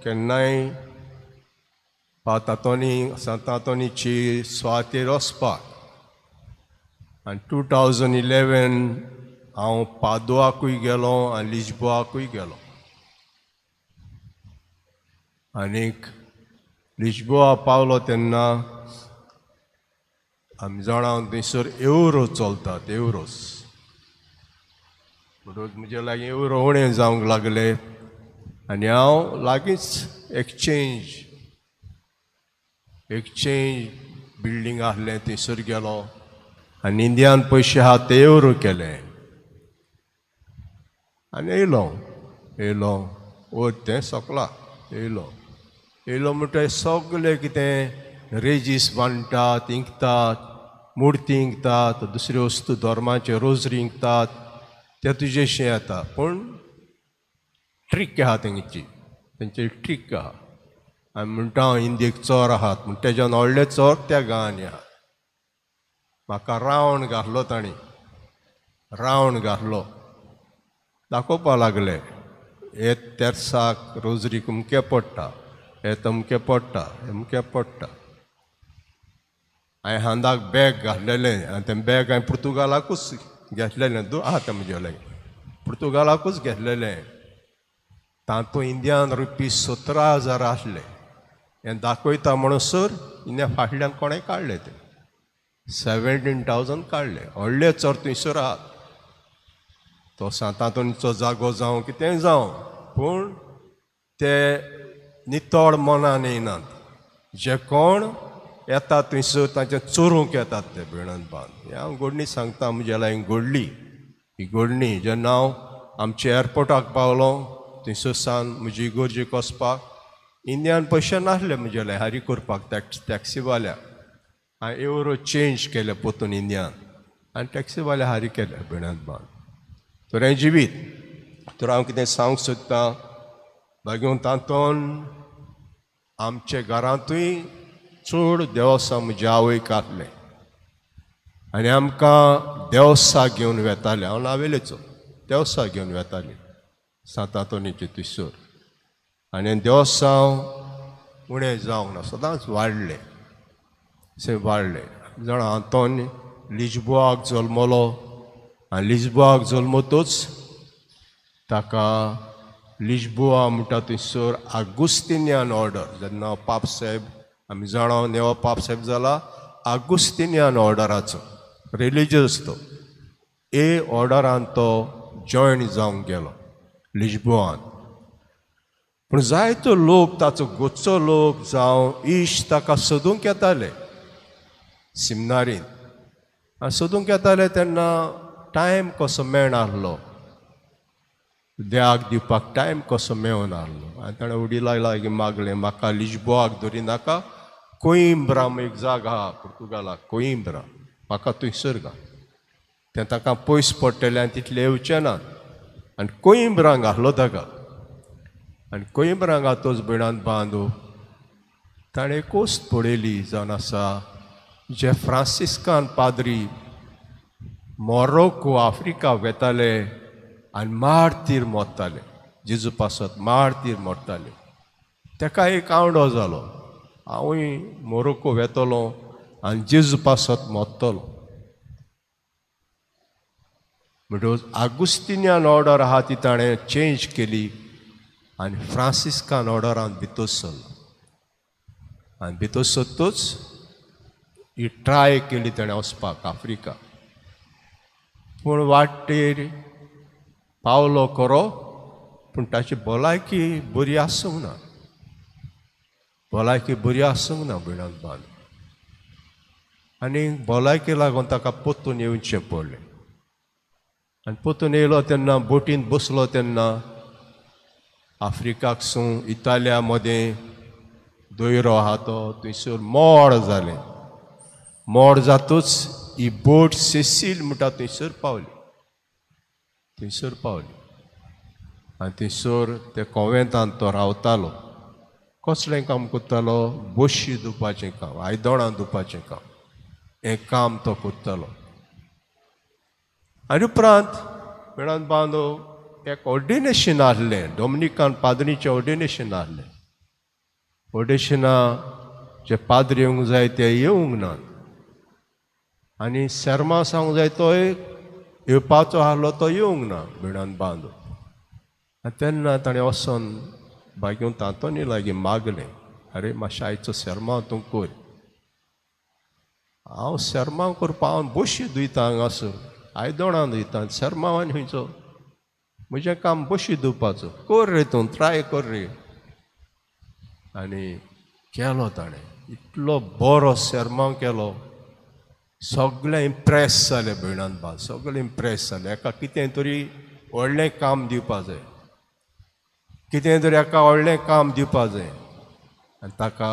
केन्नाय पातातोनी सांतातोनीची सुवातेर वचपाक. आनी 2011 हांव पादोआकूय गेलो आनी लिज्बोआकूय गेलो. आनीक लिज्बोआ पावलो तेन्ना आमी जाणा थंयसर एवरो चलतात, एवरोस. म्हणटकच म्हजे लागीं एवरो उणें जावंक लागले आनी हांव लागींच एक्सचेंज बिल्डींग आसलें थंयसर गेलो आनी इंडियान पयशे आहा ते एवरो केले आनी येयलो येयलो वयर तें सोंपलां. येयलो येयलो म्हणटकीर सगळें कितें रेजीस बांदतात, इंकतात, मुर्ती इंकतात, दुसऱ्यो वस्तू धर्माचे रोजरी इंकतात, ते तुजेशें येता. पूण ट्रीक आहा तेंची, तेंची ट्रीक आहा. आमी म्हणटा हांव इंदीक चोर आहात, म्हण तेज्यान व्हडले चोर त्या गांवांनी आहात. म्हाका रावण घातलो तांणी, रावण घातलो, दाखोवपा लागले हे तेर्साक रोजरी अमकें पडटा, हे तमकें पडटा, अमकें पडटा. हांवें हांदाक बॅग घातलेलें आनी तें बॅग हांवें पुर्तुगालाकूच घेतलेलें, आहा तें म्हजे लागीं, पुर्तुगालाकूच घेतलेलें. तातूंत इंडियान रुपी 17,000 आसले. हें दाखयता म्हणसर इंडिया फाटल्यान कोणें काडलें तें 17,000 काडलें. व्हडले चोर थंयसर आहात. तो सांतांतोनीचो जागो जावं कितेंय जावं, पूण ते नितळ मनान येयनात. जे कोण येतात थंयसर तांचे चोरूंक येतात ते बेणन बांद. हें हांव घडणी सांगता, म्हज्या लागीं घडली ही घडणी. जेन्ना हांव आमच्या एअरपोर्टाक पावलो थंयसर सावन म्हजी इगर्जेक वचपाक इंडियान पयशे नासले म्हजेले हारी करपाक टॅक्सीवाल्या. हांवें एवरो चेंज केले पोतून इंडियान आनी टॅक्सीवाल्या हारी केले भयणांत बांद. तर हें जिवीत. तर हांव कितें सांगूंक सोदतां, मागीर तातूंत आमचे घरांतूय चड देवसां म्हज्या आवयक आसलें आनी आमकां देवसा घेवन वेतालें. हांव नावेलेचो देवसा घेवन वेतालें सांतांतोनीचे थंयसर. आनी देवसांव उणें जावंक ना, सदांच वाडलें, अशें वाडलें. जाणा आंतोन लिज्बोआक जल्मलो आनी लिज्बोआक जल्मतूच ताका लिज्बोआ म्हणटा थंयसर आगुस्तिनियान ऑर्डर, जेन्ना पापसाहेब आमी जाणा नेवा पापसाहेब जाला आगुस्तिनियान ऑर्डराचो रिलिजियस तो ए ऑर्डरान तो जॉयन जावंक गेलो लिज्बोआन. पूण जायतो लोक ताचो गोचो लोक जावं इश्ट ताका सोदूंक येताले सिमनारीन. आनी सोदूंक येताले तेन्ना टायम कसो मेळनासलो, देवाक दिवपाक टायम कसो मेळनासलो. आनी ताणें वडिला लागीं मागलें, म्हाका लिज्बोआक दवरिनाका, कोइंब्रा म्हूण एक जागा आहा पुर्तुगालाक, कोइंब्रा, म्हाका थंयसर घाल. तें ताका पयस पडटलें आनी तितलें येवचें ना. आनी कोइंब्रांक घातलो ताका. आनी कोइंब्रांक घातोच भयणांत बांदू ताणें कोस्त पळयली जावन आसा जे फ्रांसिस्कान पाद्री मोरोको आफ्रिका वेताले आनी मार्तीर मोडटाले, जेजू पासत मार्तीर मोडटाले. ताका एक आवडो जालो, हांवूय मोरोको वेतलो आनी जेजू पासत मोडटलो. म्हणटकच आगुस्तिनियान ऑर्डर आहा ती ताणें चेंज केली आनी फ्रांसिस्कान ऑर्डरान भितर सरलो. आनी भितर सरतूच ही ट्राय केली ताणें वचपाक आफ्रिका. पूण वाटेर पावलो खरो, पूण ताची भलायकी बरी आसूंक ना, भलायकी बरी आसूंक ना भयणांत बांद. आनी भलायकी लागून ताका पोत्तून येवचें पडलें. आनी पोत्तून येयलो तेन्ना बोटींत बसलो तेन्ना आफ्रिकाक सून इतालिया मदें दोयरो आहा तो थंयसर मोड जालें. मोड जातूच ही बोट सेसील म्हणटा थंयसर पावली, थंयसर पावली. आनी थंयसर ते कोवेंतान तो रावतालो. कसलें काम करतालो? बोशी धुवपाचें काम, आयदणां धुवपाचें काम, हें काम तो करतालो. आनी उपरांत वेळान बांदो एक ऑर्डिनेशन आसलें, डॉमिनिकान पाद्रीचें ऑर्डिनेशन आसलें. ऑर्डिनेशना जे पाद्री येवंक जाय ते येवंक नात आनी शर्मा सांगूंक जाय तो येवपाचो आसलो तो येवंक ना भिणान बांदो. आनी तेन्ना ताणें वचोन बागेवन तांतोनी लागीं मागलें, अरे मातशें आयचो शर्मा तूं कर, हांव शर्मा करपा हांव बोशी धुयता हांगासर, आयदणां धुयता, शर्मा आनी खंयचो म्हजें काम बोशी धुवपाचो, कर रे तूं, ट्राय कर रे. आनी केलो ताणें, इतलो बरो शर्मा केलो, सगळे इम्प्रेस जाले भयणान बाल, सगळे इम्प्रेस जाले. एका कितें तरी व्हडलें काम दिवपा जाय, कितें तरी एका व्हडलें काम दिवपा जाय. आनी ताका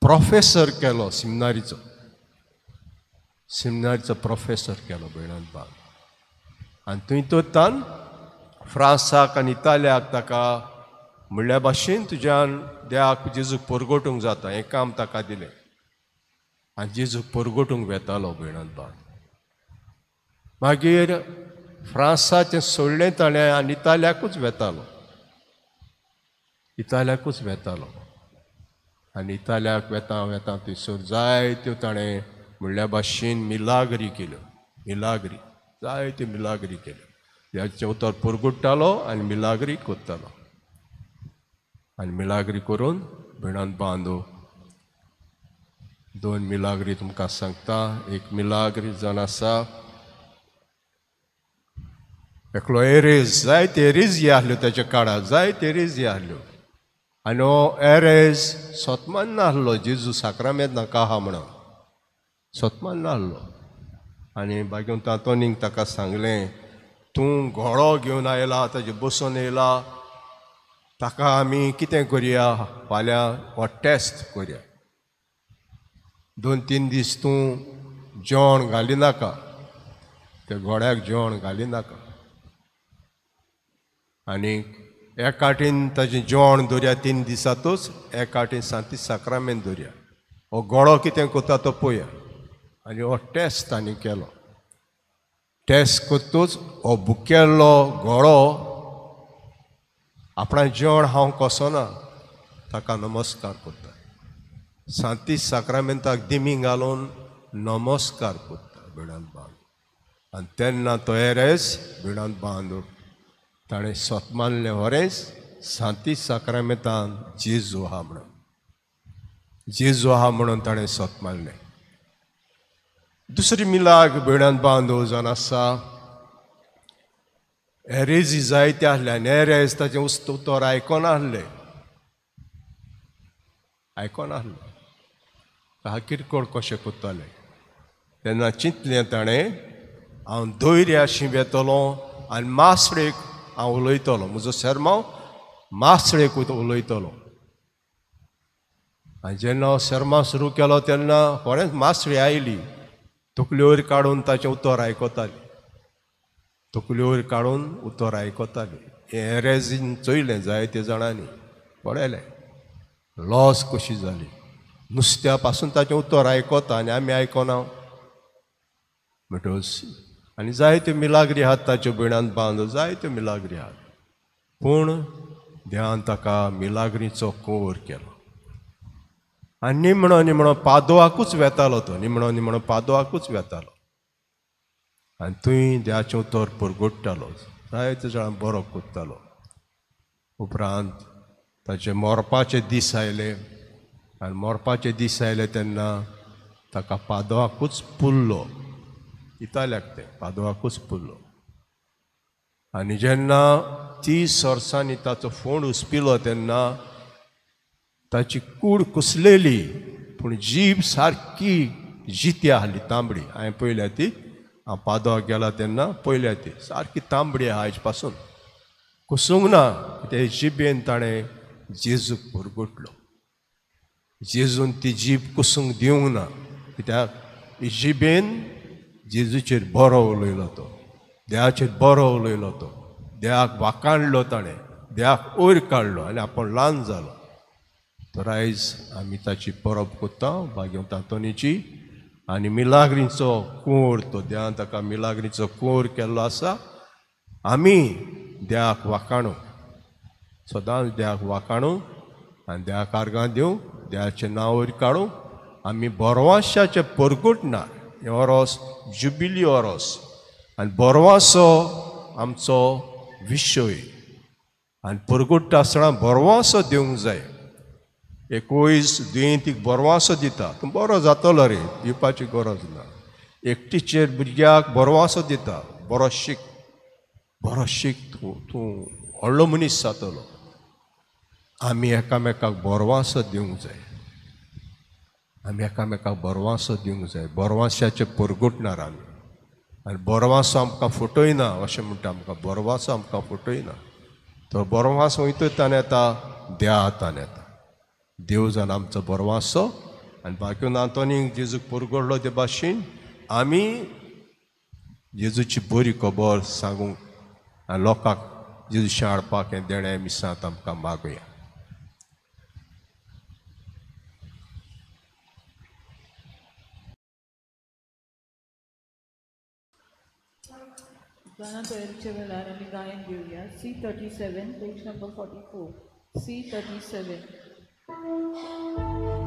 प्रोफेसर केलो सिमनारीचो, सिमनारीचो प्रोफेसर केलो भयणान बाल. आनी थंय तर तान फ्रांसाक आनी इतालियाक ताका म्हणल्या भाशेन तुज्यान देवाक जेजूक परगटूंक जाता हें काम ताका दिलें. आनी जेजूक परगटूंक वेतालो भयणान बाल. मागीर फ्रांसाचें सोडलें ताणें आनी इतालियाकूच वेतालो, इतालियाकूच वेतालो. आनी इतालियाक वेता वेता थंयसर जायत्यो ताणें म्हणल्या भाशेन मिलाग्री केल्यो, मिलाग्री जायत्यो मिलाग्री केल्यो. ह्याचें उतर परगुट्टालो आनी मिलाग्री करतालो. आनी मिलाग्री करून भयणान बांदो दोन मिलाग्री तुमकां सांगता. एक मिलाग्री जावन आसा एकलो एरेज, जायते एरेज आसल्यो ताच्या काळार, जायते एरेज आसल्यो. आनी हो एरेज सोतमान नासलो, जेजू साक्रामेंत नाका आहा म्हणून सोतमान नासलो. आनी बागेवन तातोनीक ताका सांगलें, तूं घोडो घेवन आयला, ताजे बसून येयला, ताका आमी कितें करया, फाल्यां हो टेस्ट करया, 2-3 दीस तूं जेवण घालिनाका, त्या घोड्याक जेवण घालिनाका, आनी एकाटीन ताजें जेवण दवरया 3 दिसांतूच, एकाटीन सांती साक्रामेंत दवरया, हो घोडो कितें करता तो पळया. आनी हो टेस्ट तांणी केलो. टेस्ट करतूच हो भुकेल्लो घोडो आपणा जेवण हांव कसो ना ताका नमस्कार करता, सांती साक्रामेंताक दिमी घालून नमस्कार करता भिडांत बांदून. आनी तेन्ना तो एरेस भिडांत बांदून ताणें सत मानलें होरेंच सांती साक्रामेंतान जेजू आहा म्हणून, जेजू आहा म्हणून ताणें सत मानलें. दुसरी मिलाग भिडांत बांदू जावन आसा, एरेजी जायते आसले आनी एरेज ताचें उतर आयकनासले, आयकनासले, ताका किरकोळ कशें करताले. तेन्ना चिंतलें ताणें, हांव धैर्याशी वेतलो आनी मासळेक हांव उलयतलो, म्हजो शेर्मांव मासळेक उलयतलो. आनी जेन्ना हांव शेर्मांव सुरू केलो तेन्ना खरेंच मासळी आयली, तकल्यो वयर काडून ताचें उतर आयकताली, तकल्यो वयर काडून उतर आयकताली. हें एरेजीन चोयलें जायते जाणांनी, पळयलें लॉस कशी जाली, नुस्त्या पासून ताचें उतर आयकता आनी आमी आयकना म्हणटकच. आनी जायत्यो मिलाग्री आहात ताच्यो भिणांत बांदू, जायत्यो मिलाग्री आहात, पूण देवान ताका मिलाग्रीचो कोवर केलो. आनी निमणो निमणो पादोवाकूच वेतालो तो, निमणो निमणो पादोवाकूच वेतालो आनी थंय देवाचें उतर परगट्टालो, जायते जाणां बरो करतालो. उपरांत ताचे मरपाचे दीस आयले आनी मरपाचे दीस आयले तेन्ना ताका पादोवाकूच पुरलो, इतालियाक तें पादोवाकूच पुरलो. आनी जेन्ना 30 वर्सांनी ताचो फोंड उसपिलो तेन्ना ताची कूड कुसलेली, पूण जीब सारकी जिती आहली, तांबडी. हांवें पळयल्या ती, हांव पादोवाक गेला तेन्ना पळयल्या ती सारकी तांबडी आहा, हाजे पासून कुसूंक ना. ते जिबेन ताणें जेजूक परगटलो, जेजून ती जीब कुसूंक दिवंक ना, कित्याक जिबेन जेजूचेर बरो उलयलो तो, देवाचेर बरो उलयलो तो, देवाक वाकाणलो ताणें, देवाक वयर काडलो आनी आपूण ल्हान जालो. तर आयज आमी ताची परब करता, भाग्यवंत आंतोनीची. आनी मिलाग्रीचो कोर तो देवान ताका मिलाग्रीचो कोर केल्लो आसा. आमी देवाक वाकाणू, सदांच देवाक वाकाणू आनी देवाक आर्गां दिवं, देवाचें नांव वयर काडूं. आमी बोरवाशाचें परगटना, हें ओरोस जुबिली ओरोस आनी बोरवासो आमचो विशय, आनी परगट्टा आसतना बोरवासो दिवंक जाय. एकूच दुयेंतीक बोरवासो दिता, तूं बरो जातलो रे, दिवपाची गरज ना. एक टिचर भुरग्याक बोरवासो दिता, बरो शीक, बरो शीक, तूं तूं व्हडलो मनीस जातलो. आमी एकामेकाक बोरवासो दिवंक जाय, आमी एकामेकाक बोरवासो दिवंक जाय. बोरवाशाचें परगटणार आमी, आनी बोरवासो आमकां फटयना अशें म्हणटा, आमकां बोरवासो आमकां फटयना. तो बोरवासो वयतूच येता, देवा हातान येता. देव जावन आमचो बोरवासो. आनी बाकी आंतोनीक जेजूक परगडलो ते भाशेन आमी जेजूची बरी खबर सांगूंक आनी लोकांक जेजूशी हाडपाक हें देणें मिसांत आमकां मागुया.
गाना तयारीच्या वेळार आमी गायन घेवया. C37 page number 44, C37.
Thank you.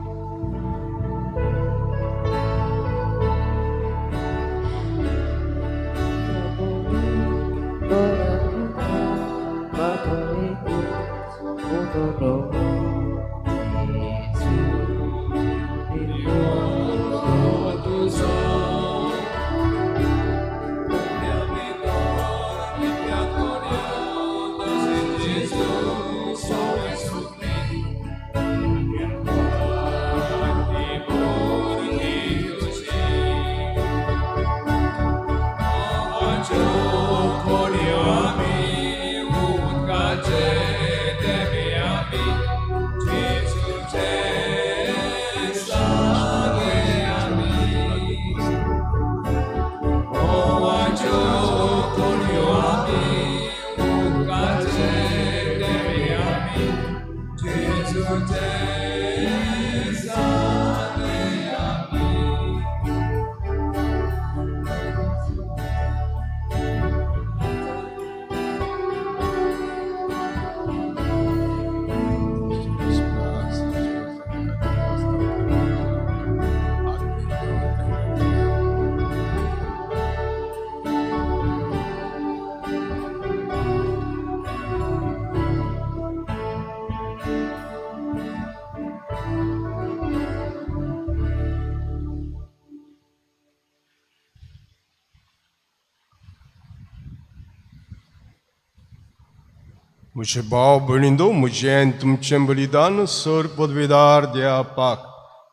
म्हजे भाव भयणींनो, म्हजें तुमचें बलिदान सर पदवीदार देवाक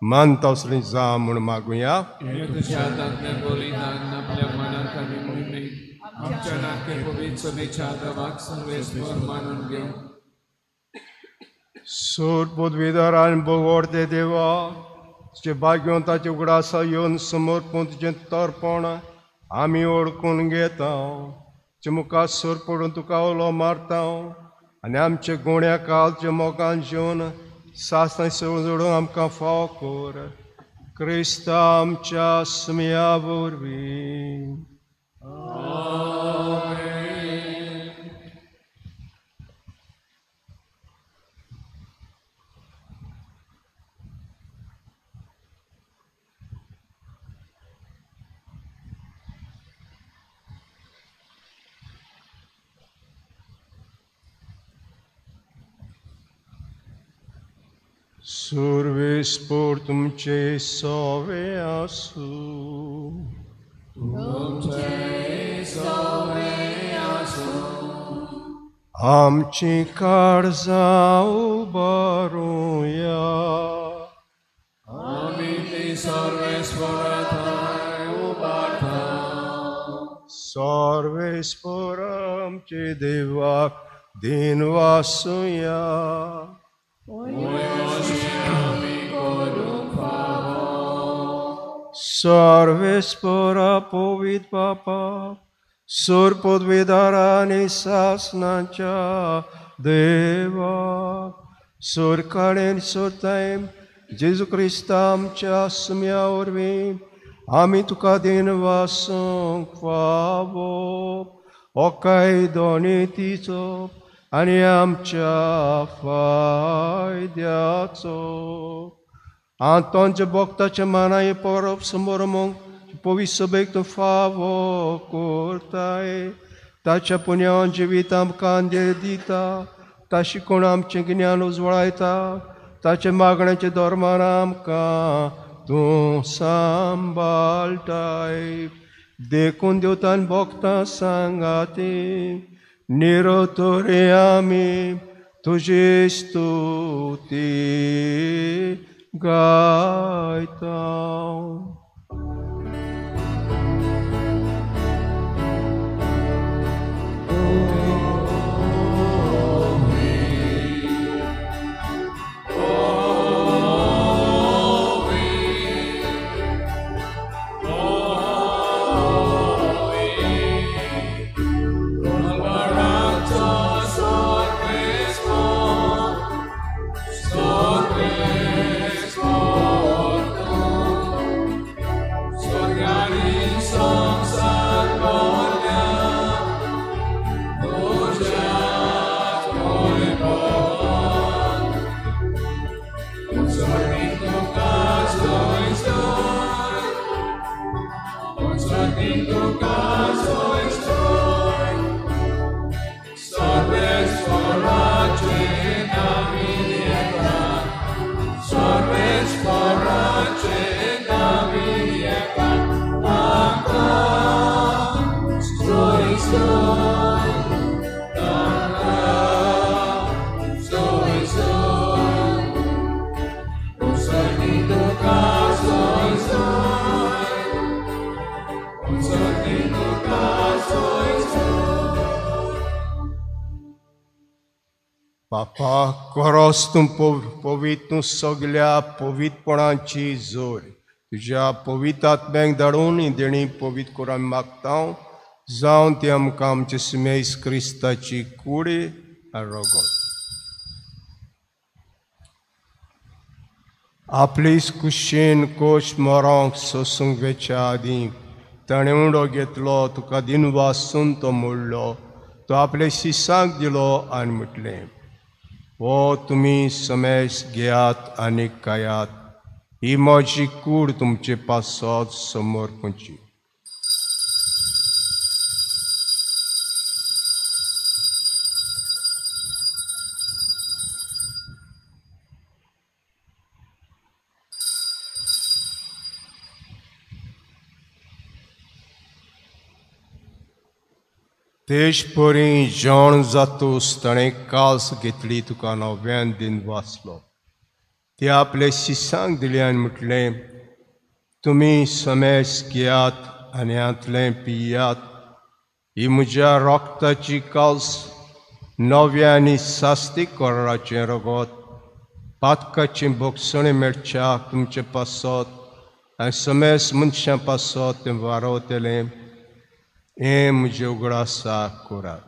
मानता असलें जा म्हूण मागुया.
तुज्या हातांतलें बलिदान आपल्या मनाक आनी मोहिमेक आमच्या नाके पवित्र सभेच्या देवाक सर्वेस्पर मानून घेवं.
सर पदवीदारान भगवते देवा, तुजे भाग्यवंताचे उगडासा येवन समर्पण तुजें तर्पण आमी ओळखून घेता. तुजे मुखार सर पडून तुका उलो मारता आनी आमचे गुण्या कालच्या मोगान जेवन सासणां जोडून आमकां फाव कर. क्रिस्ता आमच्या सुमया वरवीं. सुर्वेस्पर तुमचे सवे आसूं.
तुमचे सवे आसूं.
आमची काळजां उबारुया.
आमी ती सर्वेस्परा थंय उबारता.
सर्वेस्पर आमचे देवाक दिन वासुया. सर्वेस्परा पवित्र बापा, सर पदवीदारांनी सासनाच्या देवा, सरकारेन सरतायम जेजू क्रिस्ता आमच्या सुम्या वरवीं आमी तुका दिन वासूंक फावो हो कायदो नितीचो आनी आमच्या फायद्याचो. आंतोनच्या भक्ताच्या मानाय परब समोर पवित्र सभेक तूं फावो करताय. ताच्या पुण्यान जिवीत आमकां दिता, ताशी कोण आमचें गिन्यान उजवळायता. ताच्या मागण्याच्या धर्मान आमकां तूं सांबाळटाय. देखून देवतान भक्तां सांगाती निरोतरे आमी तुजी स्तुती गायता. बापा, कोरोस तूं पवित्र सगल्या पवित्रपणाची जोर तुज्या पवित्र आत्म्याक धाडून ही देणी पवित्र करून आमी मागता. जावन ती आमकां आमचे सुमेस क्रिस्ताची कूड आनी रगत. आपली कुशीन कोश मरोंक सोसूंक वेच्या आदीं ताणें उंडो घेतलो, तुका दिनवासून तो मोडलो, तो आपले शिसांक दिलो आनी म्हटलें, हो तुमी समेस घेयात आनी खायात, ही म्हजी कूड तुमचे पासत समर्पणची. तेज परी जेवण जातूस ताणें कास घेतली तुका नव्यान दिन वाचलो. ते आपले शिसांक दिले आनी म्हटलें, तुमी समेस घेयात आनी हांतलें पियात, ही म्हज्या रोगताची कास, नव्या आनी सास्ती कराराचें रगत, पातकाची भोगसणी मेळच्या तुमचे पासत आनी समेस मनशां पासत तें वारवतलें. हें म्हजें उगडासा करात.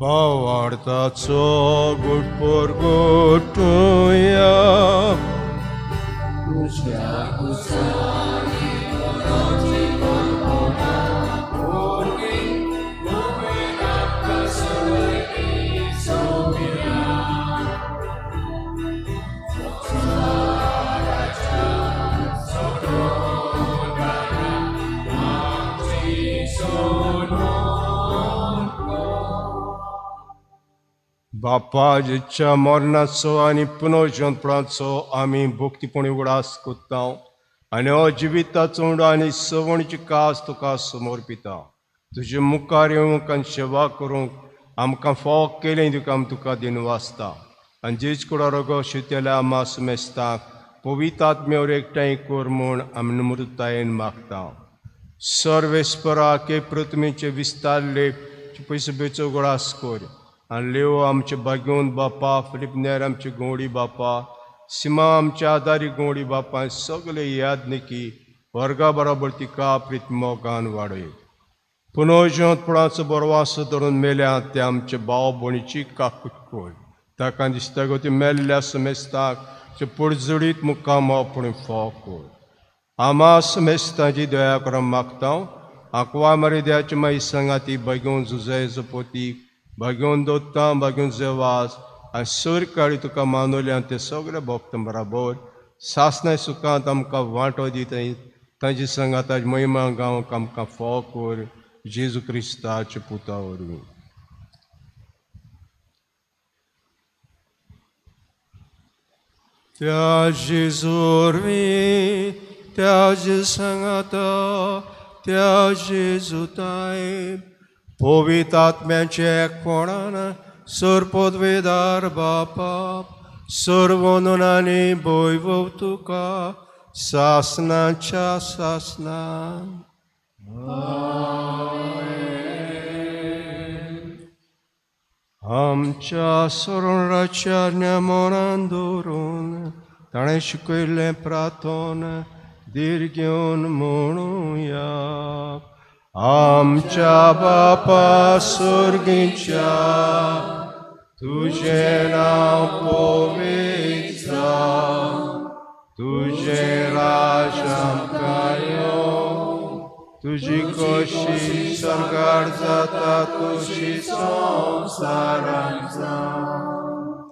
भावार्थाचो गुटपोर गुटुया बापाच्या मरणाचो आनी पुनर्जन्मपणाचो आमी भक्तीपणी उगडास करता आनी हो जिविताचो उंडो आनी सवणची कास तुका समर्पिता. तुजे मुखार येवंक आनी सेवा करूंक आमकां फावो केलें तुका आमी तुका दिनवासता. आनी जेज कुडा रोगो शितेल्या मास मेस्ताक पवित्र आत्म्यावर एकठांय कर म्हूण आमी नम्रतायेन मागता. सर्वेस्परा के पृथ्वीचे विस्तारले पयसुबेचो उगडास कर आनी लेव आमचे भाग्योन बापा, फिलिपनेर आमचे गोंडी बापा, सिमा आमच्या आदारी गोंडी बापा, सगळे यादनिकी वर्गा बरोबर तिका प्रीत मोगान वाडय. पुनर्जन्मपणाचो बरवासो धरून मेल्या ते आमचे भाव भयणीची काकूट कर. ताका दिसता गो ती मेल्ल्या समेस्ताक पुडजुडीत मुक्काम पूण फाव कर. आमा समेस्ताची दया करून मागता. आंकवा मरिद्याची माई सांगाती भाग्योन जुजय जपोती, भाग्योन दोत्ता, भाग्योन जेवास आनी सरकाळी तुका मानवल्या ते सगळे भक्त बराबर सासनाय सुखांत आमकां वांटो दिता. तांची सांगाताची महिमा गावंक आमकां फाव कर जेजू क्रिस्ताच्या पुता वरवीं. त्या जेजू वरवीं, त्या जेजू सांगाता, त्या जेजू ताय पवित्र आत्म्याचे एकपणान सर्वपदवेदार बापा, सर्वनून आनी वैभव तुका सासनाच्या सासना. आमच्या सरणराच्या मनान दवरून ताणें शिकयल्लें प्रार्थन धीर घेवन म्हणुया. आमच्या बापा स्वर्गीच्या, तुजें नांव पवित्र जावं, तुजें राज आमकां येवं, तुजी कशी स्वर्गार जाता तशी संवसारांत जावं.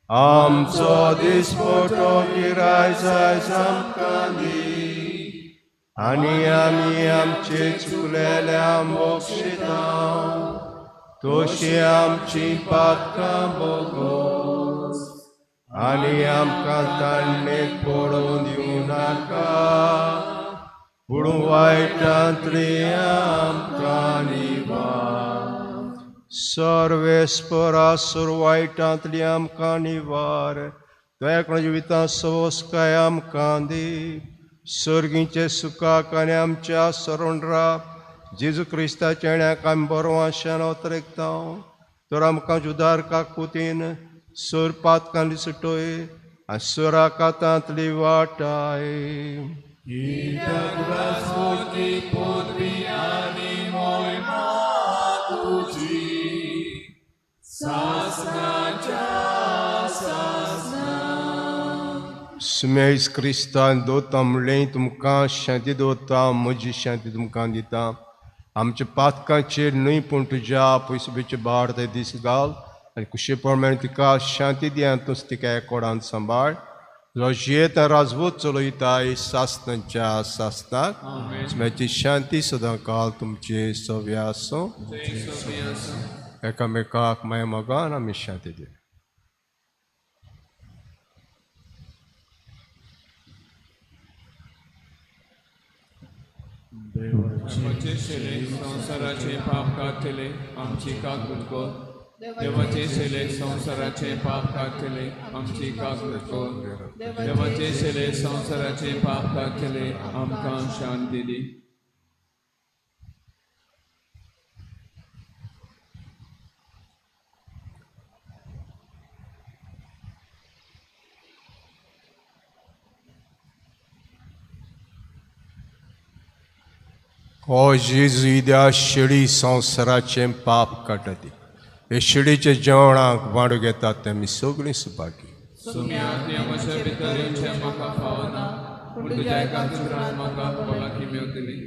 आमचो दिसपटो गिराय आयज आमकां दी आनी आमी आमचे चुकलेल्या बक्षिता तशी आमची पातकां बोगोस आनी आमकां ताणेक पडोवन दिवं नाका, पूण वायटांतली आमकां निवार. सर्वेस्परा सुर वायटांतली आमकां निवार. तुवें कोणा जिवितांत सवसकाय आमकां दी. सर्गीचे सुखाक आनी आमच्या सरणरा जेजू क्रिस्ताच्या येण्याक आमी बरो आशान अवतरेकता. तर आमकां जुदार काकुतीन सोर पातकांली सुटोय आनी सोराकातांतली वाटाय. सुमेज क्रिस्तान दवरता म्हणलें, तुमकां शांती दवरता, म्हजी शांती तुमकां दिता. आमच्या पातकांचेर न्हय पूण तुज्या पयसुबेचे भार ते दीस घाल आनी कुशे प्रमाणे तिका शांती दी आनी तूंच तिका एकोडान सांबाळ. जो जियेता राजवत चलयताय सासनाच्या सासनाक। आत्म्याची शांती सदां काल तुमचे सव्या आसूं। एकामेकाक माया मोगान आमी शांती दिवया।
देवाचे शेले संवसाराचे पाप काडटले आमची काकूत कर। देवाचे शेले संवसाराचे पाप काडटले आमची काकूत कर। देवाचे शेले संवसाराचे पाप काडटले आमकां शांती दी।
हो जेजू त्या शेळी संवसाराचें पाप काडटा ती हे शेळीच्या जेवणाक वांटो घेतात ते आमी सगळीं सुभागी।
म्हज्या भितर येवचें म्हाका फावना, पूण तुज्या एका उतरान म्हाका भलायकी मेवतली।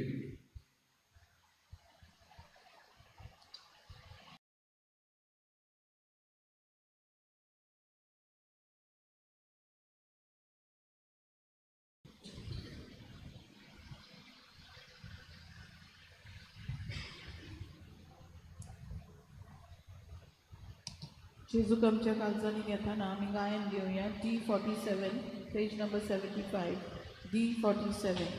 जेजूक आमच्या काळजांनी घेताना आमी गायन घेवया D47 page number 75 D47।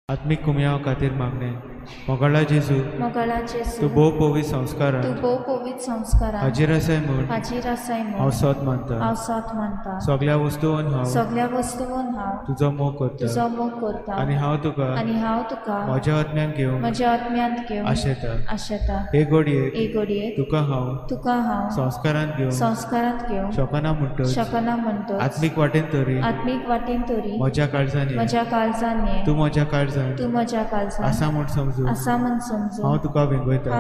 आत्मिक कुमयाव खातीर मागणें। मोगाळा जेजू, तूं भोव पवित्र संस्कारान हाजीर आसाय म्हूण हांव सोद मानता। सगळ्या वस्तून हांव तुजो मोग करता आनी हांव तुका म्हज्या आत्म्यान घेवंक आशेता। हे घडयेक तुका हांव संस्कारांत घेवंक शकना म्हणटच आत्मीक वाटेन तरी म्हज्या काळजान तूं म्हज्या काळजान आसा म्हूण समजून हांव तुका वेंगयता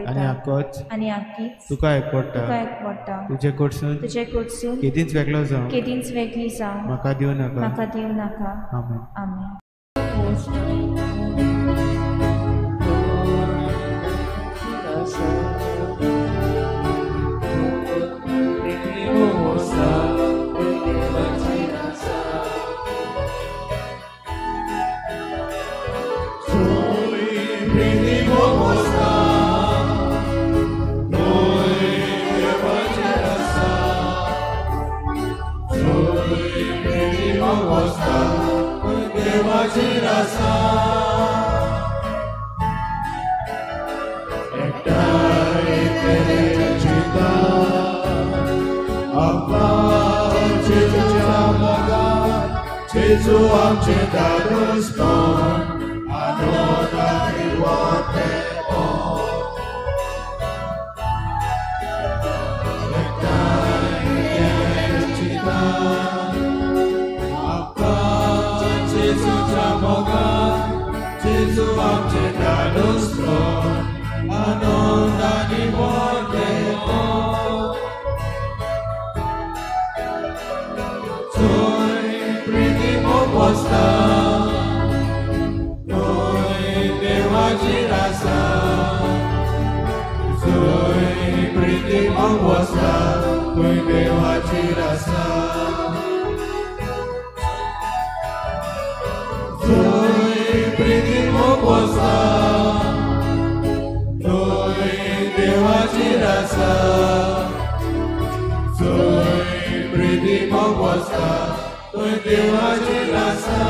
आनी आक्कोच तुका एकवटा। तुजे कडसून केदींच वेगळो जावं म्हाका दिवं नाका। आमेन।
Jesu amche dadospon Adonai watepon Ektai chita Appa Jesu chamoga Jesu amche dadospon Adonai watepon Noi devaci rasa, Zoi priti mangwasta, Noi devaci rasa, Zoi priti mangwasta, Noi devaci rasa, Zoi priti mangwasta, Noi devaci rasa.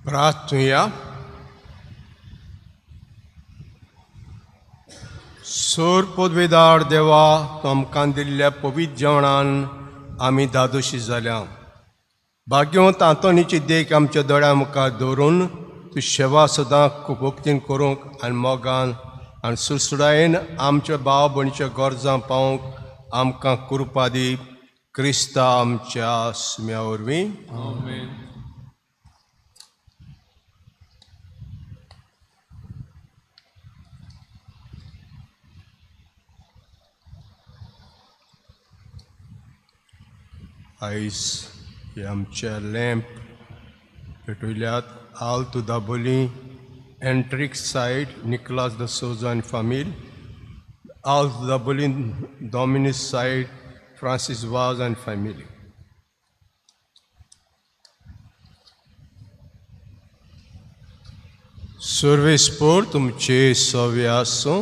प्रार्थुया. सोर पदवेदार देवा, तूं आमकां दिल्ल्या पवित्र जेवणान आमी धादोशी जाल्या. भाग्यवंत आंतोनीची देख आमच्या दोळ्या मुखार दवरून तूं सेवा सदां भक्तीन करूंक आनी मोगान आनी सुडसुडायेन आमच्या भाव भयणीच्या गरजां पावोवंक आमकां कृपा दी. क्रिस्ता आमच्या सुम्या वरवीं.
आमेन.
आयज हे आमचे लॅम्प पेटयल्यात आल्त दाबोली एंट्रीक सायड निकलास the Souza आनी फामील, आल्त दाबोली डॉमिनीस सायड फ्रांसीस वाज आनी फॅमिली. सर्वेस्पोर तुमचे सवे आसूं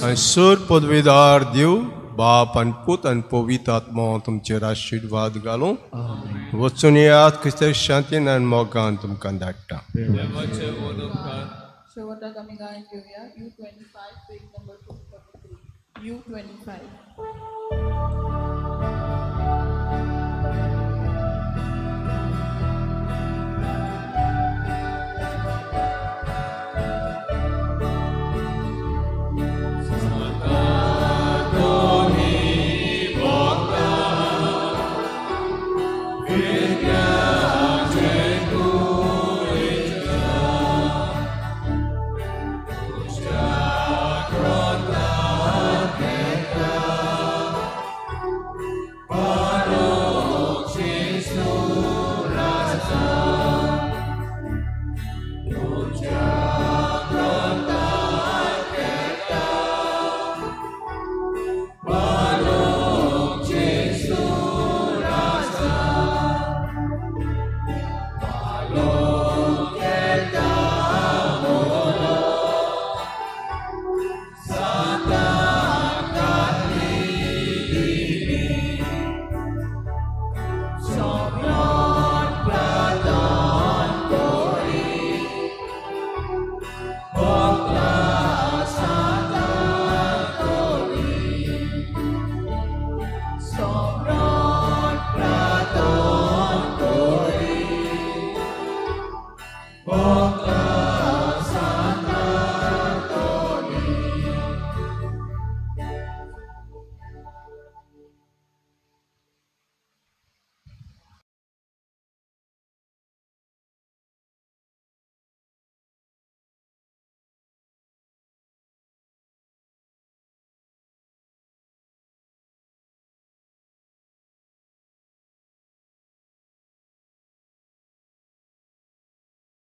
आनी सर पदवेदार देव बाप आनी पूत आनी पवित्र आत्मो तुमचेर आशिर्वाद घालूं. वचून येयात क्रिस्तांव शांतीन आनी मोगान तुमकां धाडटा.
शेवटाक आमी गायन घेवया. U25 page number 243. U25.